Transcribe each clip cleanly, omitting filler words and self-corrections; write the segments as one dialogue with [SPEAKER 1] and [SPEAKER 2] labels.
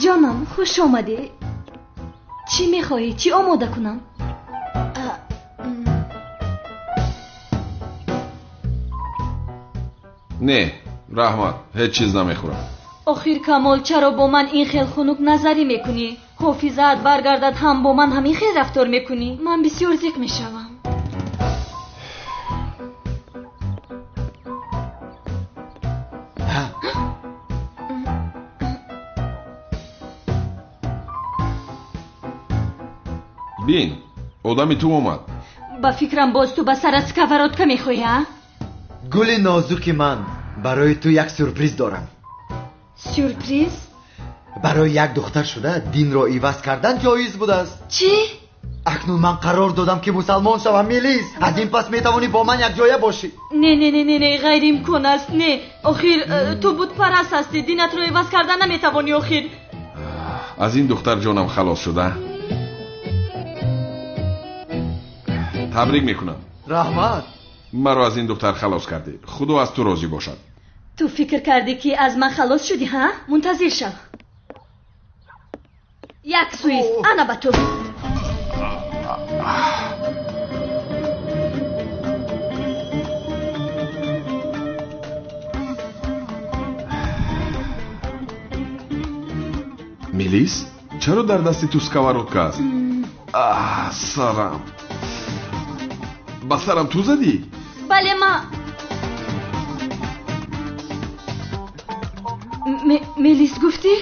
[SPEAKER 1] Ҷонам, хуш омадӣ. Чӣ мехоҳӣ? Чӣ омода кунам?
[SPEAKER 2] Не, раҳмат, ҳеҷ чиз намехӯрам.
[SPEAKER 1] Охир Камол, чаро бо ман ин хел хунук назарӣ мекунӣ? Ҳофизаат баргардад ҳам бо ман ҳамин хел рафтор мекунӣ? Ман бисёр зиқ мешавам.
[SPEAKER 2] Бин, одами ту омад.
[SPEAKER 1] Ба фикрам боз ту ба сарат сковородка мехоҳӣ, а?
[SPEAKER 3] Гули нозуки ман, барои ту як сюрприз дорам.
[SPEAKER 1] Сюрприз?
[SPEAKER 3] Барои як духтар шуда динро иваз кардан ҷоиз будааст.
[SPEAKER 1] Чӣ?
[SPEAKER 3] Акнун ман қарор додам ки мусалмон шавам, Мелис. Аз ин пас метавонӣ бо ман якҷоя бошӣ.
[SPEAKER 1] Не, не, не, не, не, ғайриимкон аст. Не, охир ту бутпараст ҳастӣ, динатро иваз кардан наметавонӣ охир.
[SPEAKER 2] Аз ин духтар ҷонам халос шуда. Табрик мекунам.
[SPEAKER 3] Раҳмат.
[SPEAKER 2] Маро аз ин духтар халос кардӣ. Худо аз ту розӣ бошад.
[SPEAKER 1] Ту фикр кардӣ ки аз ман халос шудӣ, ҳа? Мунтазир шав. Як сӯист, ана ба ту.
[SPEAKER 2] Мелис, чаро дар дасти ту сковородка аст? Аҳ, сарам. Ба сарам ту задӣ?
[SPEAKER 1] Бале, ма. Мелис гуфтӣ?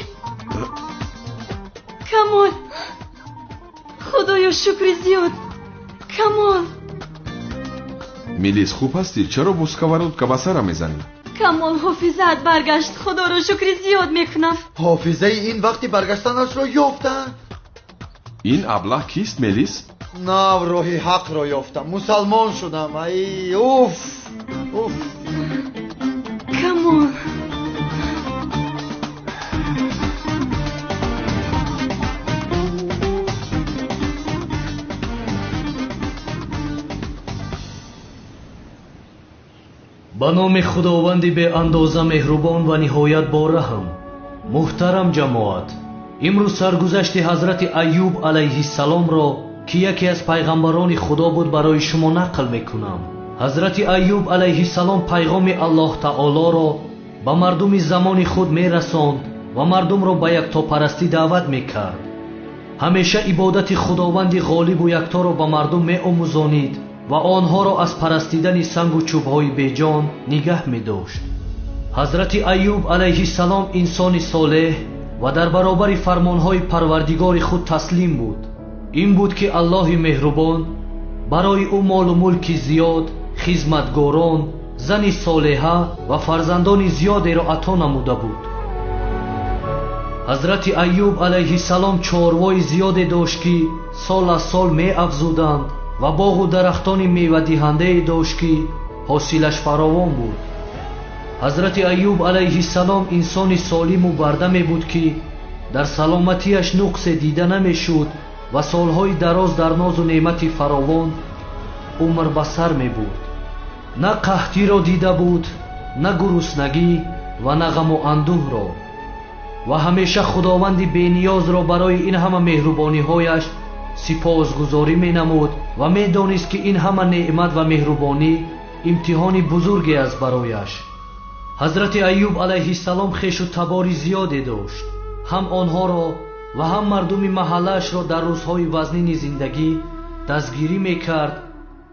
[SPEAKER 1] Камол, худоё шукри зиёд. Камол.
[SPEAKER 2] Мелис, хуб ҳастӣ? Чаро бо сковородка ба сарам мезанӣ?
[SPEAKER 1] Камол, ҳофизаат баргашт. Худоро шукри зиёд мекунам.
[SPEAKER 3] Ҳофизаи ин вақти баргаштанашро ёфтам.
[SPEAKER 2] Ин аблаҳ кист, Мелис?
[SPEAKER 3] Нав роҳи ҳақро ёфтам, мусалмон шудам. Ай, уф, уф.
[SPEAKER 1] Камол.
[SPEAKER 4] Ба номи Худованди беандоза меҳрубон ва ниҳоят бораҳм. Муҳтарам ҷамоат, имрӯз саргузашти ҳазрати Айюб алайҳиссаломро, ки яке аз пайғамбарони Худо буд, барои шумо нақл мекунам. Ҳазрати Айюб алайҳиссалом пайғоми Аллоҳ таолоро ба мардуми замони худ мерасонд ва мардумро ба яктопарастӣ даъват мекард. Ҳамеша ибодати Худованди ғолибу якторо ба мардум меомӯзонид ва онҳоро аз парастидани сангу чӯбҳои беҷон нигаҳ медошт. Ҳазрати Айюб алайҳиссалом инсони солеҳ ва дар баробари фармонҳои Парвардигори худ таслим буд. Ин буд ки Аллоҳи меҳрубон барои ӯ молу мулки зиёд, хизматгорон, зани солеҳа ва фарзандони зиёдеро ато намуда буд. Ҳазрати Айюб алайҳиссалом чорвои зиёде дошт, ки сол аз сол меафзуданд ва боғу дарахтони мевадиҳандае дошт, ки ҳосилаш фаровон буд. Ҳазрати Айюб алайҳиссалом инсони солиму бардаме буд, ки дар саломатиаш нуқсе дида намешуд ва солҳои дароз дар нозу неъмати фаровон умр ба сар мебурд. На қаҳтиро дида буд, на гуруснагӣ ва на ғаму андӯҳро, ва ҳамеша Худованди бениёзро барои ин ҳама меҳрубониҳояш сипосгузорӣ менамуд ва медонист, ки ин ҳама неъмат ва меҳрубонӣ имтиҳони бузурге аст барояш. Ҳазрати Айюб алайҳиссалом хешу табори зиёде дошт. Ҳам онҳоро ва ҳам мардуми маҳаллаашро дар рӯзҳои вазнини зиндагӣ дастгирӣ мекард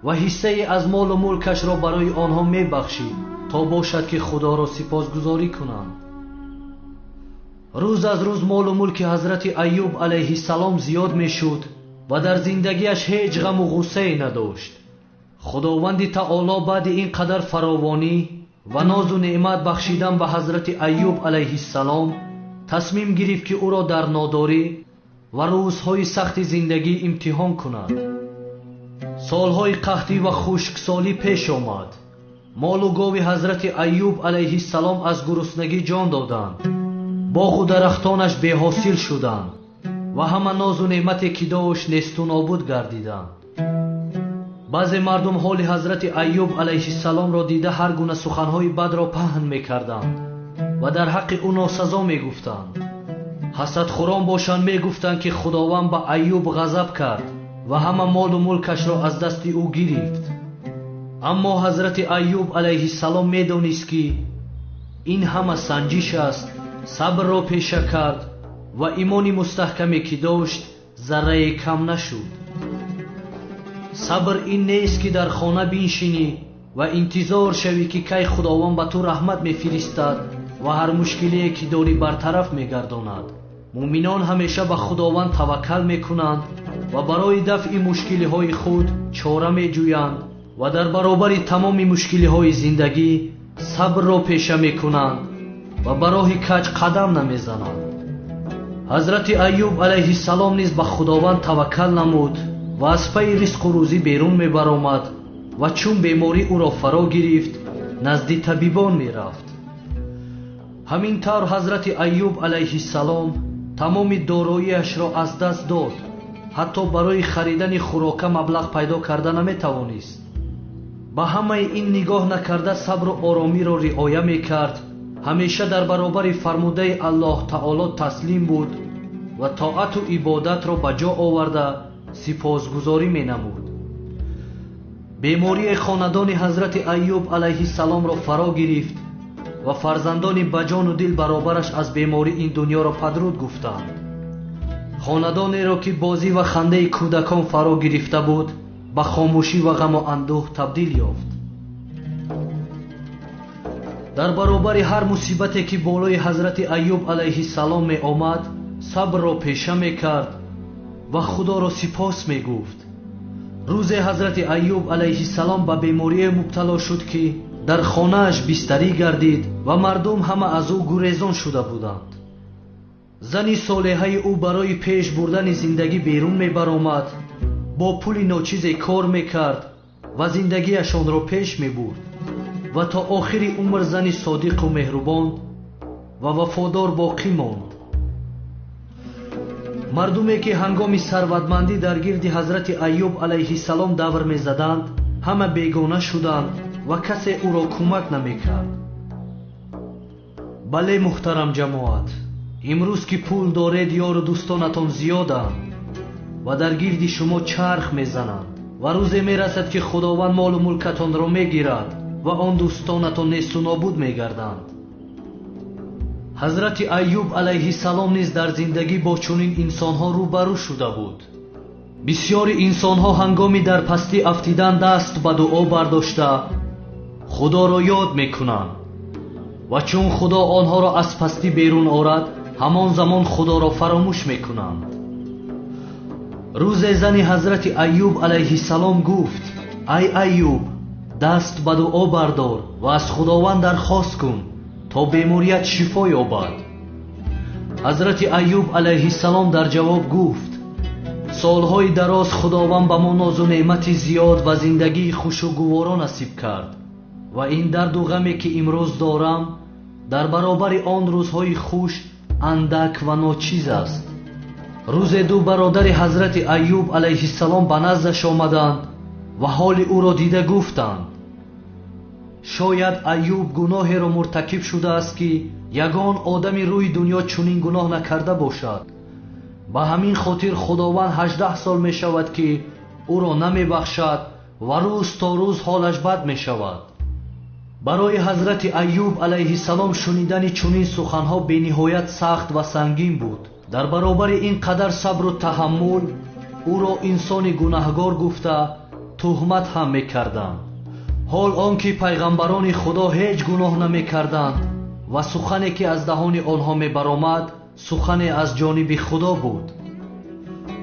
[SPEAKER 4] ва ҳиссае аз молу мулкашро барои онҳо мебахшид, то бошад ки Худоро сипосгузорӣ кунанд. Рӯз аз рӯз молу мулки ҳазрати Айюб алайҳиссалом зиёд мешуд ва дар зиндагиаш ҳеҷ ғаму ғуссае надошт. Худованди таоло баъди ин қадар фаровонӣ ва нозу неъмат бахшидан ба ҳазрати Айюб алайҳиссалом тасмим гирифт, ки ӯро дар нодорӣ ва рӯзҳои сахти зиндагӣ имтиҳон кунад. Солҳои қаҳтӣ ва хушксолӣ пеш омад. Молу гови ҳазрати Айюб алайҳиссалом аз гуруснагӣ ҷон доданд. Боғу дарахтонаш беҳосил шуданд ва ҳама нозу неъмате ки дошт несту нобуд гардиданд. Баъзе мардум ҳоли ҳазрати Айюб алайҳиссаломро дида ҳар гуна суханҳои бадро паҳн мекарданд ва дар ҳаққи ӯ носазо мегуфтанд. Ҳасадхӯрон бошанд мегуфтанд, ки Худованд ба Айюб ғазаб кард ва ҳама молу мулкашро аз дасти ӯ гирифт. Аммо ҳазрати Айюб алайҳиссалом медонист, ки ин ҳама санҷиш аст, сабрро пеша кард ва имони мустаҳкаме, ки дошт, заррае кам нашуд. Сабр ин нест, ки дар хона биншинӣ ва интизор шавӣ, ки кай Худованд ба ту раҳмат мефиристад ва ҳар мушкилие, ки дорӣ, бартараф мегардонад. Муъминон ҳамеша ба Худованд таваккал мекунанд ва барои дафъи мушкилиҳои худ чора меҷӯянд ва дар баробари тамоми мушкилиҳои зиндагӣ сабрро пеша мекунанд ва ба роҳи каҷ қадам намезананд. Ҳазрати Айюб алайҳиссалом низ ба Худованд таваккал намуд ва аз пайи ризқу рӯзӣ берун мебаромад ва чун беморӣ ӯро фаро гирифт, назди табибон мерафт. Ҳамин тавр ҳазрати Айюб алайҳиссалом тамоми дороиашро аз даст дод, ҳатто барои харидани хӯрока маблағ пайдо карда наметавонист. Ба ҳамаи ин нигоҳ накарда сабру оромиро риоя мекард, ҳамеша дар баробари фармудаи Аллоҳ таоло таслим буд ва тоату ибодатро ба ҷо оварда сипосгузорӣ менамуд. Бемории хонадони ҳазрати Айюб алайҳиссаломро фаро гирифт ва фарзандони ба ҷону дил баробараш аз беморӣ ин дунёро падруд гуфтанд. Хонадонеро, ки бозӣ ва хандаи кӯдакон фаро гирифта буд, ба хомӯшӣ ва ғаму андӯҳ табдил ёфт. Дар баробари ҳар мусибате, ки болои ҳазрати Айюб алайҳиссалом меомад, сабрро пеша мекард ва Худоро сипос мегуфт. Рӯзе ҳазрати Айюб алайҳиссалом ба беморие мубтало шуд, ки дар хонааш бистарӣ гардид ва мардум ҳама аз ӯ гурезон шуда буданд. Зани солеҳаи ӯ барои пеш бурдани зиндагӣ берун мебаромад, бо пули ночизе кор мекард ва зиндагиашонро пеш мебурд ва то охири умр зани содиқу меҳрубон ва вафодор боқӣ монд. Мардуме, ки ҳангоми сарватмандӣ дар гирди ҳазрати Айюб алайҳиссалом давр мезаданд, ҳама бегона шуданд ва касе ӯро кӯмак намекард. Бале, муҳтарам ҷамоат, имрӯз ки пул доред, ёру дӯстонатон зиёданд ва дар гирди шумо чарх мезананд ва рӯзе мерасад, ки Худованд молу мулкатонро мегирад ва он дӯстонатон несту нобуд мегарданд. Ҳазрати Айюб алайҳиссалом низ дар зиндагӣ бо чунин инсонҳо рӯбарӯ шуда буд. Бисёри инсонҳо ҳангоми дар пастӣ афтидан даст ба дуо бардошта Худоро ёд мекунанд ва чун Худо онҳоро аз пастӣ берун орад, ҳамон замон Худоро фаромӯш мекунанд. Рӯзе зани ҳазрати Айюб алайҳиссалом гуфт: ай Айюб, даст ба дуо бардор ва аз Худованд дархост кун, то беморият шифо ёбад. Ҳазрати Айюб алайҳиссалом дар ҷавоб гуфт: солҳои дароз Худованд ба мо нозу неъмати зиёд ва зиндагии хушу гуворо насиб кард ва ин дарду ғаме, ки имрӯз дорам, дар баробари он рӯзҳои хуш андак ва ночиз аст. Рӯзе ду бародари ҳазрати Айюб алайҳиссалом ба наздаш омаданд ва ҳоли ӯро дида гуфтанд: шояд Айюб гуноҳеро муртакиб шудааст, ки ягон одами рӯи дунё чунин гуноҳ накарда бошад. Ба ҳамин хотир Худованд 18 сол мешавад, ки ӯро намебахшад ва рӯз то рӯз ҳолаш бад мешавад. Барои ҳазрати Айюб алайҳиссалом шунидани чунин суханҳо бениҳоят сахт ва сангин буд. Дар баробари ин қадар сабру таҳаммул ӯро инсони гунаҳгор гуфта туҳмат ҳам мекарданд. Ҳол он ки пайғамбарони Худо ҳеҷ гуноҳ намекарданд ва сухане, ки аз даҳони онҳо мебаромад, сухане аз ҷониби Худо буд.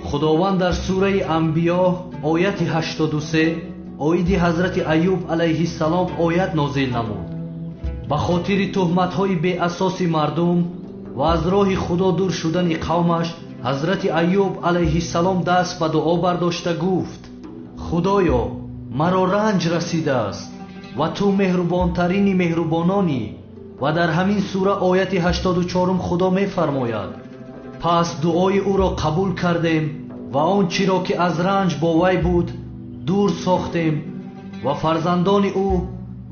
[SPEAKER 4] Худованд дар сураи Анбиё ояти 83 оиди ҳазрати Айюб алайҳиссалом оят нозил намуд. Ба хотири туҳматҳои беасоси мардум ва аз роҳи Худо дур шудани қавмаш, ҳазрати Айюб алайҳиссалом даст ба дуо бардошта гуфт: Худоё, маро ранҷ расидааст ва ту меҳрубонтарини меҳрубононӣ. Ва дар ҳамин сура ояти 84 Худо мефармояд: пас дуои ӯро қабул кардем ва он чиро, ки аз ранҷ бо вай буд, дур сохтем ва фарзандони ӯ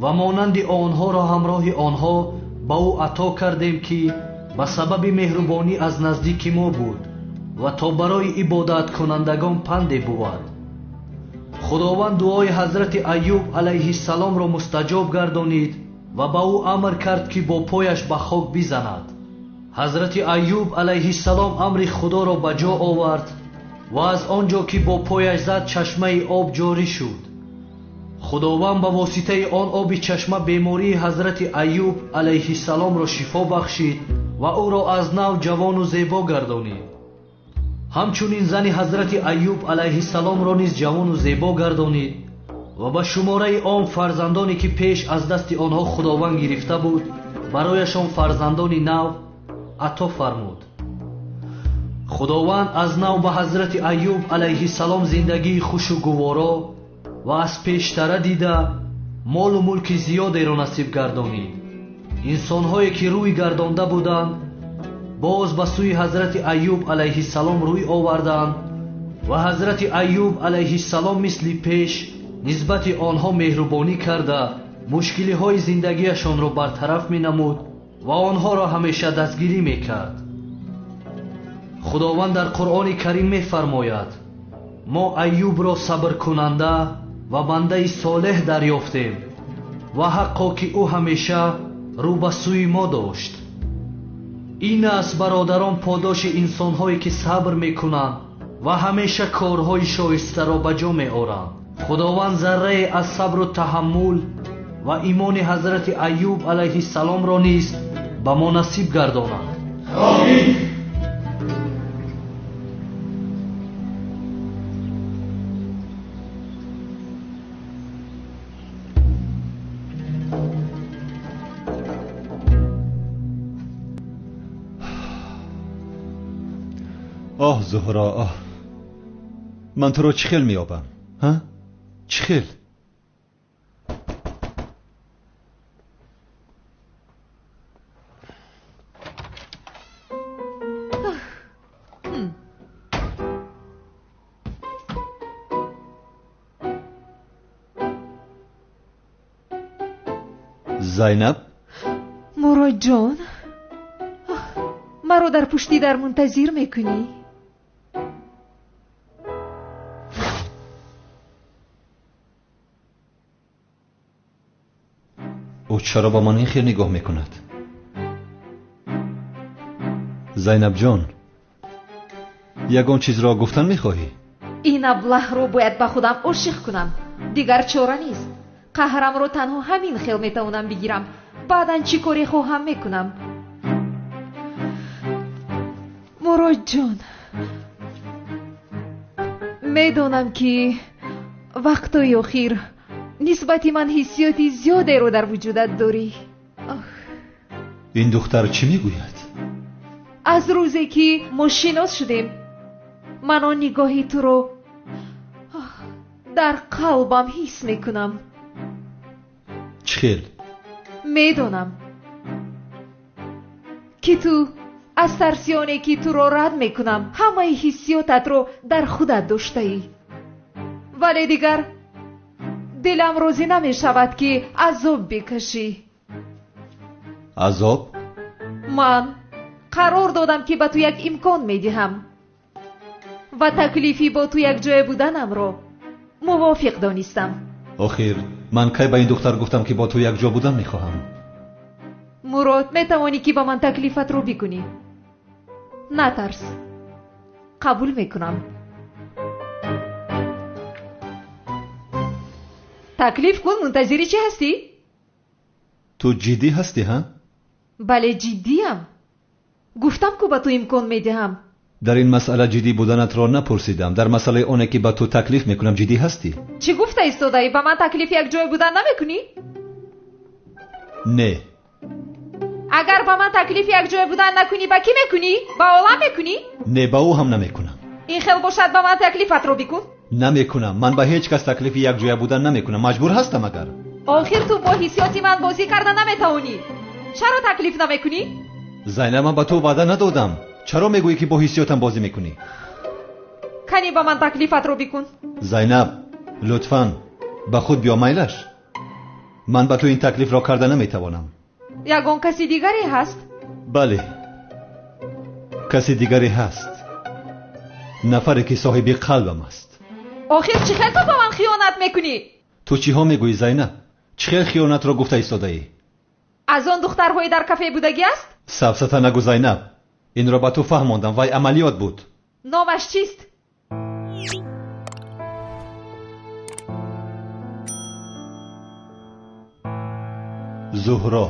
[SPEAKER 4] ва монанди онҳоро ҳамроҳи онҳо ба ӯ ато кардем, ки Ба сабаби меҳрубонӣ аз наздики мо буд ва то барои ибодаткунандагон панде бувад. Худованд дуои ҳазрати Айюб алайҳиссаломро мустаҷоб гардонид ва ба ӯ амр кард, ки бо пояш ба хок бизанад. Ҳазрати Айюб алайҳиссалом амри Худоро ба ҷо овард ва аз он ҷо ки бо пояш зад чашмаи об ҷорӣ шуд. Худованд ба воситаи он оби чашма бемории ҳазрати Айюб алайҳиссаломро шифо бахшид ва ӯро аз нав ҷавону зебо гардонид. Ҳамчунин зани ҳазрати Айюб алайҳиссаломро низ ҷавону зебо гардонид ва ба шумораи он фарзандоне ки пеш аз дасти онҳо Худованд гирифта буд, барояшон фарзандони нав ато фармуд. Худованд аз нав ба ҳазрати Айюб алайҳиссалом зиндагии хушу гуворо ва аз пештара дида молу мулки зиёдеро насиб гардонид. Инсонҳое ки рӯй гардонда буданд, боз ба сӯи ҳазрати Айюб алайҳиссалом рӯй оварданд ва ҳазрати Айюб алайҳиссалом мисли пеш нисбати онҳо меҳрубонӣ карда мушкилиҳои зиндагиашонро бартараф менамуд ва онҳоро ҳамеша дастгирӣ мекард. Худованд дар Қуръони Карим мефармояд: мо Айюбро сабркунанда ва бандаи солеҳ дарёфтем ва ҳаққо ки ӯ ҳамеша рӯ ба сӯи мо дошт. Ин аст, бародарон, подоши инсонҳое ки сабр мекунанд ва ҳамеша корҳои шоистаро ба ҷо меоранд. Худованд заррае аз сабру таҳаммул ва имони ҳазрати Айюб алайҳиссаломро низ ба мо насиб гардонад.
[SPEAKER 3] Омин.
[SPEAKER 5] Оҳ Зуҳро, оҳ, ман туро чӣ хел меёбам? Ҳа? Чӣ хел? Зайнаб?
[SPEAKER 6] Муродҷон, маро дар пушти дар мунтазир мекунӣ?
[SPEAKER 5] Ӯ чаро ба ман ин хел нигоҳ мекунад? Зайнабҷон, ягон чизро гуфтан мехоҳӣ?
[SPEAKER 6] Ин аблаҳро бояд ба худам ошиқ кунам. Дигар чора нест. Қаҳрамро танҳо ҳамин хел метавонам бигирам. Баъдан чӣ коре хоҳам мекунам. Муродҷон, медонам ки вақтҳои охир нисбати ман ҳиссиёти зиёдеро дар вуҷудат дорӣ.
[SPEAKER 5] Ин духтар чӣ мегӯяд?
[SPEAKER 6] Аз рӯзе ки мо шинос шудем, ман он нигоҳи туро дар қалбам ҳис мекунам.
[SPEAKER 5] Чӣ хел?
[SPEAKER 6] Медонам ки ту аз тарсиёне ки туро рад мекунам, ҳамаи ҳиссиётатро дар худат доштаӣ. Вале дигар дилам розӣ намешавад ки азоб бикашӣ.
[SPEAKER 5] Азоб?
[SPEAKER 6] Ман қарор додам ки ба ту як имкон медиҳам ва таклифи бо ту якҷоя буданамро мувофиқ донистам.
[SPEAKER 5] Охир ман кай ба ин духтар гуфтам ки бо ту якҷо будан мехоҳам?
[SPEAKER 6] Мурод, метавонӣ ки ба ман таклифатро бикунӣ. Натарс, қабул мекунам. Таклиф кун, мунтазири чӣ ҳастӣ?
[SPEAKER 5] Ту ҷиддӣ ҳастӣ, ҳа?
[SPEAKER 6] Бале, ҷиддиям. Гуфтам ку ба ту имкон медиҳам.
[SPEAKER 5] Дар ин масъала ҷиддӣ буданатро напурсидам. Дар масъалаи оне ки ба ту таклиф мекунам ҷиддӣ ҳастӣ?
[SPEAKER 6] Чӣ гуфта истодаӣ? Ба ман таклиф якҷоя будан намекунӣ?
[SPEAKER 5] Не.
[SPEAKER 6] Агар ба ман таклиф якҷоя будан накунӣ, ба кӣ мекунӣ? Ба олам мекунӣ?
[SPEAKER 5] Не, ба ӯ ҳам намекунам.
[SPEAKER 6] Ин хел бошад, ба ман таклифатро бикун.
[SPEAKER 5] Намекунам. Ман ба ҳеҷ кас таклифи якҷоя будан намекунам. Маҷбур ҳастам агар.
[SPEAKER 6] Охир ту бо ҳиссиёти ман бозӣ карда наметавонӣ. Чаро таклиф намекунӣ?
[SPEAKER 5] Зайнаб, ман ба ту ваъда надодам. Чаро мегӯӣ ки бо ҳиссиётам бозӣ мекунӣ?
[SPEAKER 6] Кани ба ман таклифатро бикун.
[SPEAKER 5] Зайнаб, лутфан ба худ биё, майлаш. Ман ба ту ин таклифро карда наметавонам.
[SPEAKER 6] Ягон каси дигаре ҳаст?
[SPEAKER 5] Бале, Каси дигаре ҳаст. Нафаре ки соҳиби қалбам аст.
[SPEAKER 6] Охир чӣ хел ту ба ман хиёнат мекунӣ?
[SPEAKER 5] Ту чиҳо мегӯӣ, Зайнаб? Чӣ хел хиёнатро гуфта истодаӣ?
[SPEAKER 6] Аз он духтарҳои дар кафе будагӣ аст?
[SPEAKER 5] Сафсата нагӯ, Зайнаб. Инро ба ту фаҳмондам, вай амалиёт буд.
[SPEAKER 6] Номаш чист?
[SPEAKER 5] Зуҳро.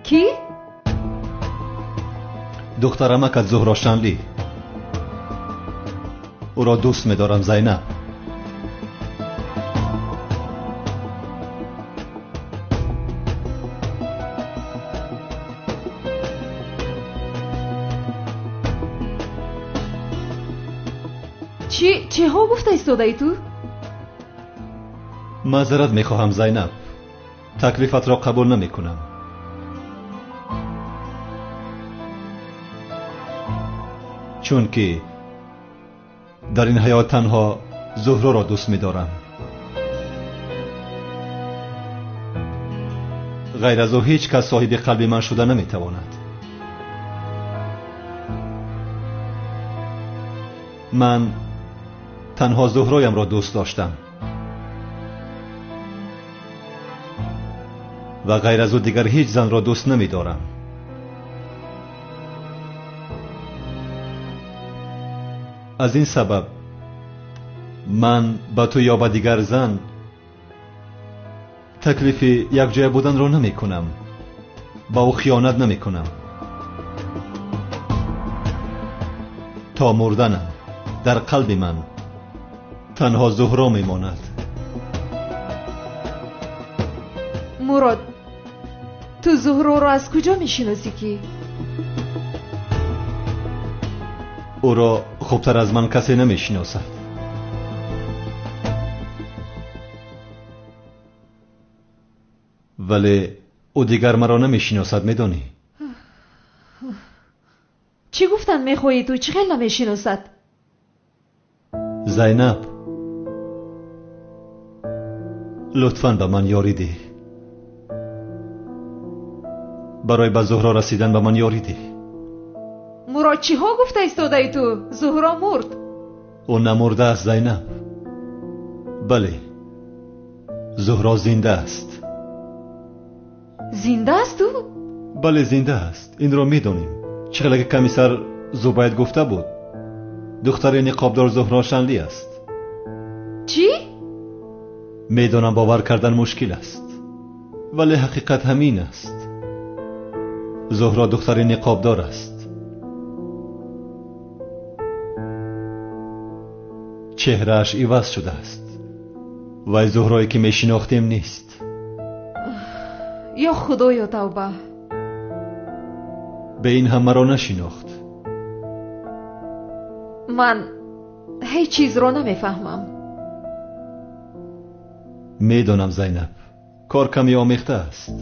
[SPEAKER 6] Кӣ?
[SPEAKER 5] Духтарамакат Зуҳро Шанлӣ. Ӯро дӯст медорам, Зайнаб.
[SPEAKER 6] Чиҳо гуфта истодаӣ ту?
[SPEAKER 5] Маъзарат мехоҳам, Зайнаб. Таклифатро қабул намекунам. Чунки дар ин ҳаёт танҳо Зуҳроро дӯст медорам. Ғайр аз ӯ ҳеҷ кас соҳиби қалби ман шуда наметавонад. Ман танҳо Зуҳроямро дӯст доштам ва ғайр аз ӯ дигар ҳеҷ занро дӯст намедорам. Аз ин сабаб ман ба ту ё ба дигар зан таклифи якҷоя буданро намекунам, ба ӯ хиёнат намекунам. То мурданам дар қалби ман танҳо Зуҳро мемонад.
[SPEAKER 6] Мурод, ту Зуҳроро аз куҷо мешиносӣ ки?
[SPEAKER 5] Ӯро хубтар аз ман касе намешиносад. Вале ӯ дигар маро намешиносад, медонӣ?
[SPEAKER 6] Чӣ гуфтан мехоҳӣ ту? Чӣ хел намешиносад?
[SPEAKER 5] Зайнаб, лутфан ба ман ёрӣ деҳ. Барои ба Зуҳро расидан ба ман ёрӣ деҳ.
[SPEAKER 6] Мурод, чиҳо гуфта истодаӣ ту? Зуҳро мурд.
[SPEAKER 5] Ӯ намурдааст, Зайнаб. Бале, Зуҳро зинда аст.
[SPEAKER 6] Зинда аст ӯ?
[SPEAKER 5] Бале, зинда аст. Инро медонем. Чӣ хеле ки комиссар Зубайд гуфта буд, духтари ниқобдор Зуҳро Шанлӣ аст.
[SPEAKER 6] Чӣ?
[SPEAKER 5] Медонам бовар кардан мушкил аст, вале ҳақиқат ҳамин аст. Зуҳро духтари ниқобдор аст. Чеҳрааш иваз шудааст. Вай Зуҳрое ки мешинохтем нест.
[SPEAKER 6] Ё Худоё, тавба!
[SPEAKER 5] Ба ин ҳам маро нашинохт.
[SPEAKER 6] Ман ҳеҷ чизро намефаҳмам.
[SPEAKER 5] Медонам, Зайнаб, кор каме омехта аст.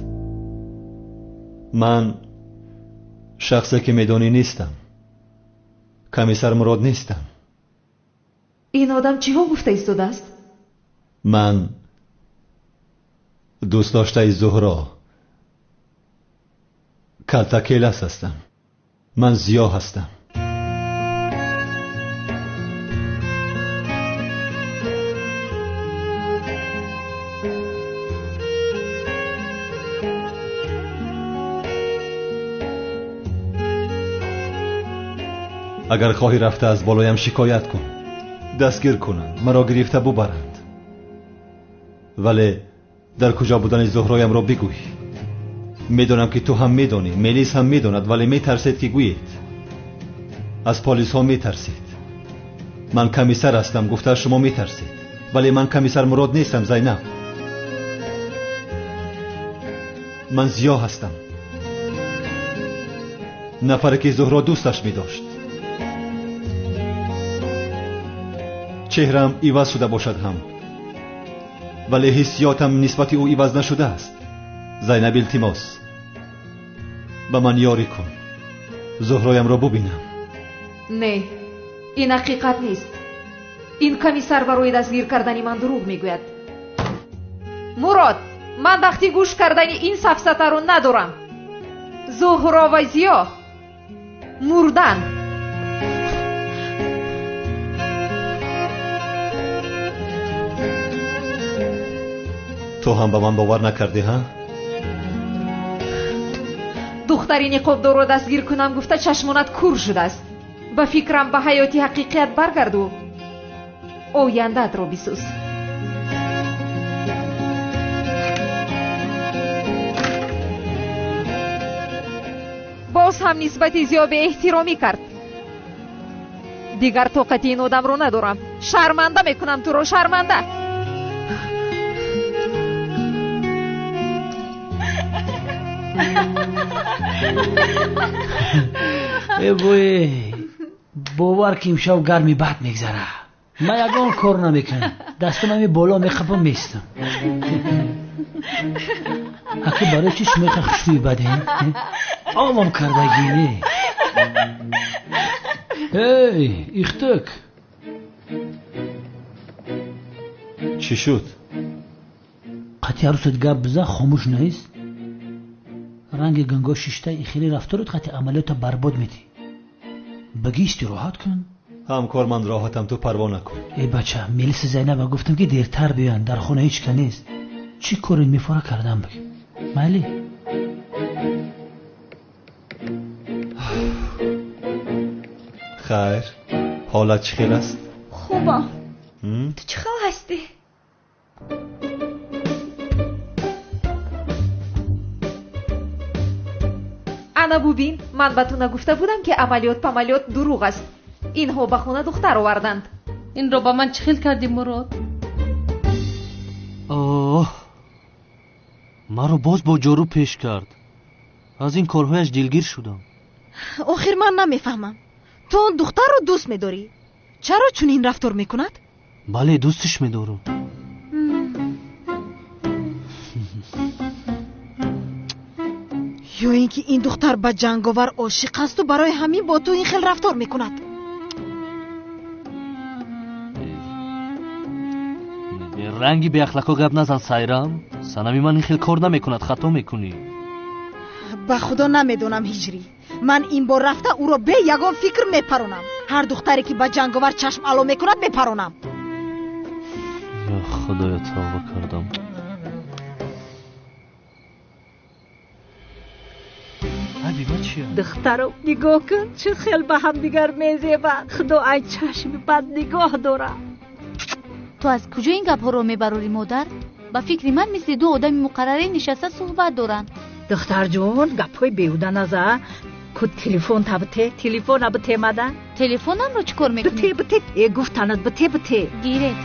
[SPEAKER 5] Ман шахсе ки медонӣ нестам. Комиссар Мурод нестам.
[SPEAKER 6] Ин одам чиҳо гуфта истодааст?
[SPEAKER 5] Ман дӯстдоштаи Зуҳро Калтакелас ҳастам. Ман Зиё ҳастам. Агар хоҳӣ рафта аз болоям шикоят кун, дастгир кунанд, маро гирифта бубаранд. Вале дар куҷо будани Зуҳроямро бигӯй. Медонам ки ту ҳам медонӣ, Мелис ҳам медонад, вале метарсед ки гӯед. Аз полисҳо метарсед. Ман комиссар ҳастам, гуфта шумо метарсед. Вале ман комиссар Мурод нестам, Зайнаб. Ман Зиё ҳастам. Нафаре ки Зуҳро дӯсташ медошт. Чеҳраам иваз шуда бошад ҳам, вале ҳиссиётам нисбати ӯ иваз нашудааст. Зайнаб, илтимос, ба ман ёрӣ кун, Зуҳроямро бубинам.
[SPEAKER 6] Не, ин ҳақиқат нест. Ин комиссар барои дастгир кардани ман дурӯғ мегӯяд. Мурод, ман вақти гӯш кардани ин сафсатаро надорам. Зуҳро ва Зиё мурдан.
[SPEAKER 5] Ту ҳам ба ман бовар накардӣ, ҳа?
[SPEAKER 6] Духтари ниқобдорро дастгир кунам гуфта чашмонат кур шудааст. Ба фикрам ба ҳаёти ҳақиқият баргарду ояндаатро бисӯз. Боз ҳам нисбати Зиё беэҳтиромӣ кард. Дигар тоқати ин одамро надорам. Шарманда мекунам туро, шарманда.
[SPEAKER 7] Э бой, бовар ки имшаб гарми бад мегзара. Ман ягон кор намекунам. Дастам ами боло мехапам местам. Аки барои чӣ шумо иқа хушрӯи бадем? Овам кардагӣ не. Эй, ихтик.
[SPEAKER 5] Чӣ шуд?
[SPEAKER 7] Қати арӯсат гап бизан, хомӯш нест? Ранги ганго шишта хеле рафторат қати амалиёта барбод медӣ. Баги истироҳат кун.
[SPEAKER 5] Ҳамкор, ман роҳатам, ту парво накун.
[SPEAKER 7] Э бача, милиси Зайнаба гуфтам ки дертар биёянд, дар хона ҳеч ка нест. Чӣ коре мефора кардам баги? Майли?
[SPEAKER 5] Хайр, ҳолат чӣ хел аст?
[SPEAKER 1] Хубам. Ту чӣ хел ҳастӣ?
[SPEAKER 6] Ана бубин, ман ба ту нагуфта будам ки амалиёт памалиёт дурӯғ аст. Инҳо ба хона духтар оварданд.
[SPEAKER 8] Инро ба ман чӣ хел кардӣ, Мурод?
[SPEAKER 4] Оҳ, маро боз бо ҷорӯ пеш кард. Аз ин корҳояш дилгир шудам.
[SPEAKER 9] Охир ман намефаҳмам. Ту он духтарро дӯст медорӣ. Чаро чунин рафтор мекунад?
[SPEAKER 4] Бале, дӯстиш медорам.
[SPEAKER 9] Ё ин ки ин духтар ба ҷанговар ошиқ асту барои ҳамин бо ту ин хел рафтор мекунад.
[SPEAKER 4] Ранги беахлоқо гап назан, Сайрам. Санами ман ин хел кор намекунад, хато мекунӣ.
[SPEAKER 9] Ба худо намедонам, Ҳиҷрӣ. Ман ин бор рафта ӯро бе ягон фикр мепаронам. Ҳар духтаре ки ба ҷанговар чашм ало мекунад мепаронам.
[SPEAKER 4] Ё худоё, тавба кардам.
[SPEAKER 10] Духтарам, нигоҳ кун, чӣ хел ба ҳамдигар мезебанд. Худо ай чашми бад нигоҳ дорад.
[SPEAKER 11] Ту аз куҷо ин гапҳоро мебарорӣ, модар? Ба фикри ман мисли ду одами муқаррарӣ нишаста суҳбат доранд.
[SPEAKER 10] Духтарҷон, гапҳои беҳуда наза. Ку телефон та бите, телефона бите мада.
[SPEAKER 11] Телефонамро чӣ кор мекунӣ?
[SPEAKER 10] Бите, бите. Э, гуфтанат бите, бите.
[SPEAKER 11] Гиред.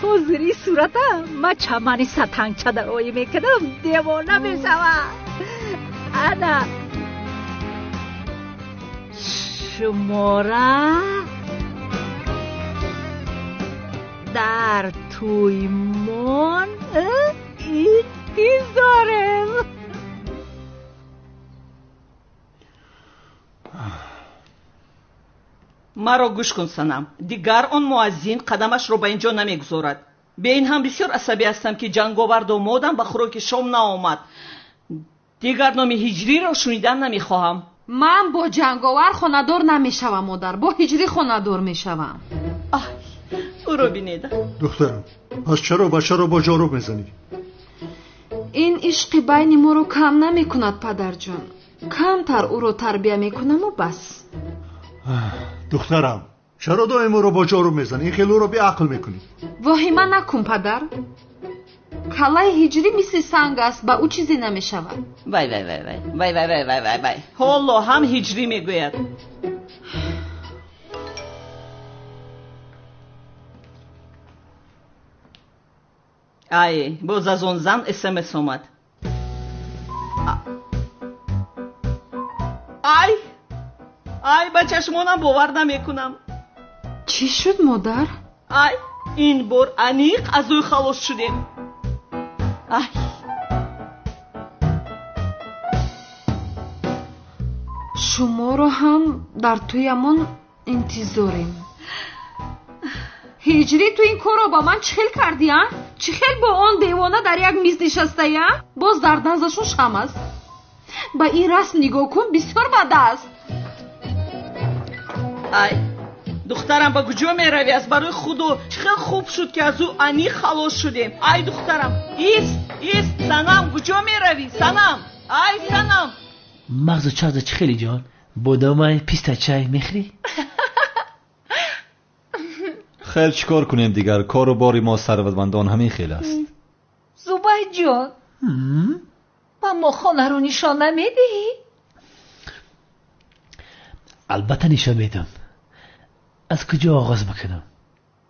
[SPEAKER 10] Ҳозири сурата ман чамани сатангча дароӣ мекунам, девона мешавам. Ана шумора дар тӯймон интизорем.
[SPEAKER 12] Маро гӯш кун, Санам. Дигар он муаззин қадамашро ба ин ҷо намегузорад. Бе ин ҳам бисёр асабӣ ҳастам, ки ҷанговар домодам ба хӯроки шом наомад. Дигар номи Ҳиҷриро шунидан намехоҳам.
[SPEAKER 8] Ман бо ҷанговар хонадор намешавам, модар. Бо Ҳиҷрӣ хонадор мешавам.
[SPEAKER 12] Ай, ӯро бинед.
[SPEAKER 13] Духтарам, пас чаро бачаро бо ҷорӯб мезанӣ?
[SPEAKER 8] Ин ишқи байни моро кам намекунад, падарҷон. Камтар ӯро тарбия мекунаму бас.
[SPEAKER 13] Духтарам, чаро доим ӯро бо ҷорӯб мезанӣ? Ин хел ӯро беақл мекунӣ.
[SPEAKER 8] Воҳима накун, падар. Каллаи Ҳиҷрӣ мисли санг аст, ба ӯ чизе намешавад.
[SPEAKER 12] Вай вай вай вай вай вай вай вай вай вай. Ҳоло ҳам Ҳиҷрӣ мегӯяд. Ай, боз аз он зан СМС омад. Ай, ай, ба чашмонам бовар намекунам.
[SPEAKER 8] Чӣ шуд, модар?
[SPEAKER 12] Ай, Ин бор аниқ аз ӯ халос шудем. Ай!
[SPEAKER 8] Шуморо ҳам дар тӯямон интизорем. Ҳиҷрӣ, ту ин корро ба ман чӣ хел кардӣ, а? Чӣ хел бо он девона дар як миз нишастаӣ, а? Боз дар наздашон шам аст. Ба ин расм нигоҳ кун, бисёр бад аст.
[SPEAKER 12] Ай, духтарам, ба куҷо меравӣ? Аз барои Худо, чӣ хел хуб шуд, ки аз ӯ аниқ халос шудем. Ай, духтарам, ист, ист, Санам, куҷо меравӣ? Санам, ай, Санам.
[SPEAKER 7] Мағзу чағза чӣ хеле ҷон? Бодомай, писта чай мехӯрӣ?
[SPEAKER 5] Хел чӣ кор кунем дигар? Кору бори мо сарватмандон ҳамин хел аст.
[SPEAKER 6] Зубайдҷон, ба мо хонаро нишон намедиҳӣ?
[SPEAKER 7] Албатта нишон медиҳам. Аз куҷо оғоз бикунам?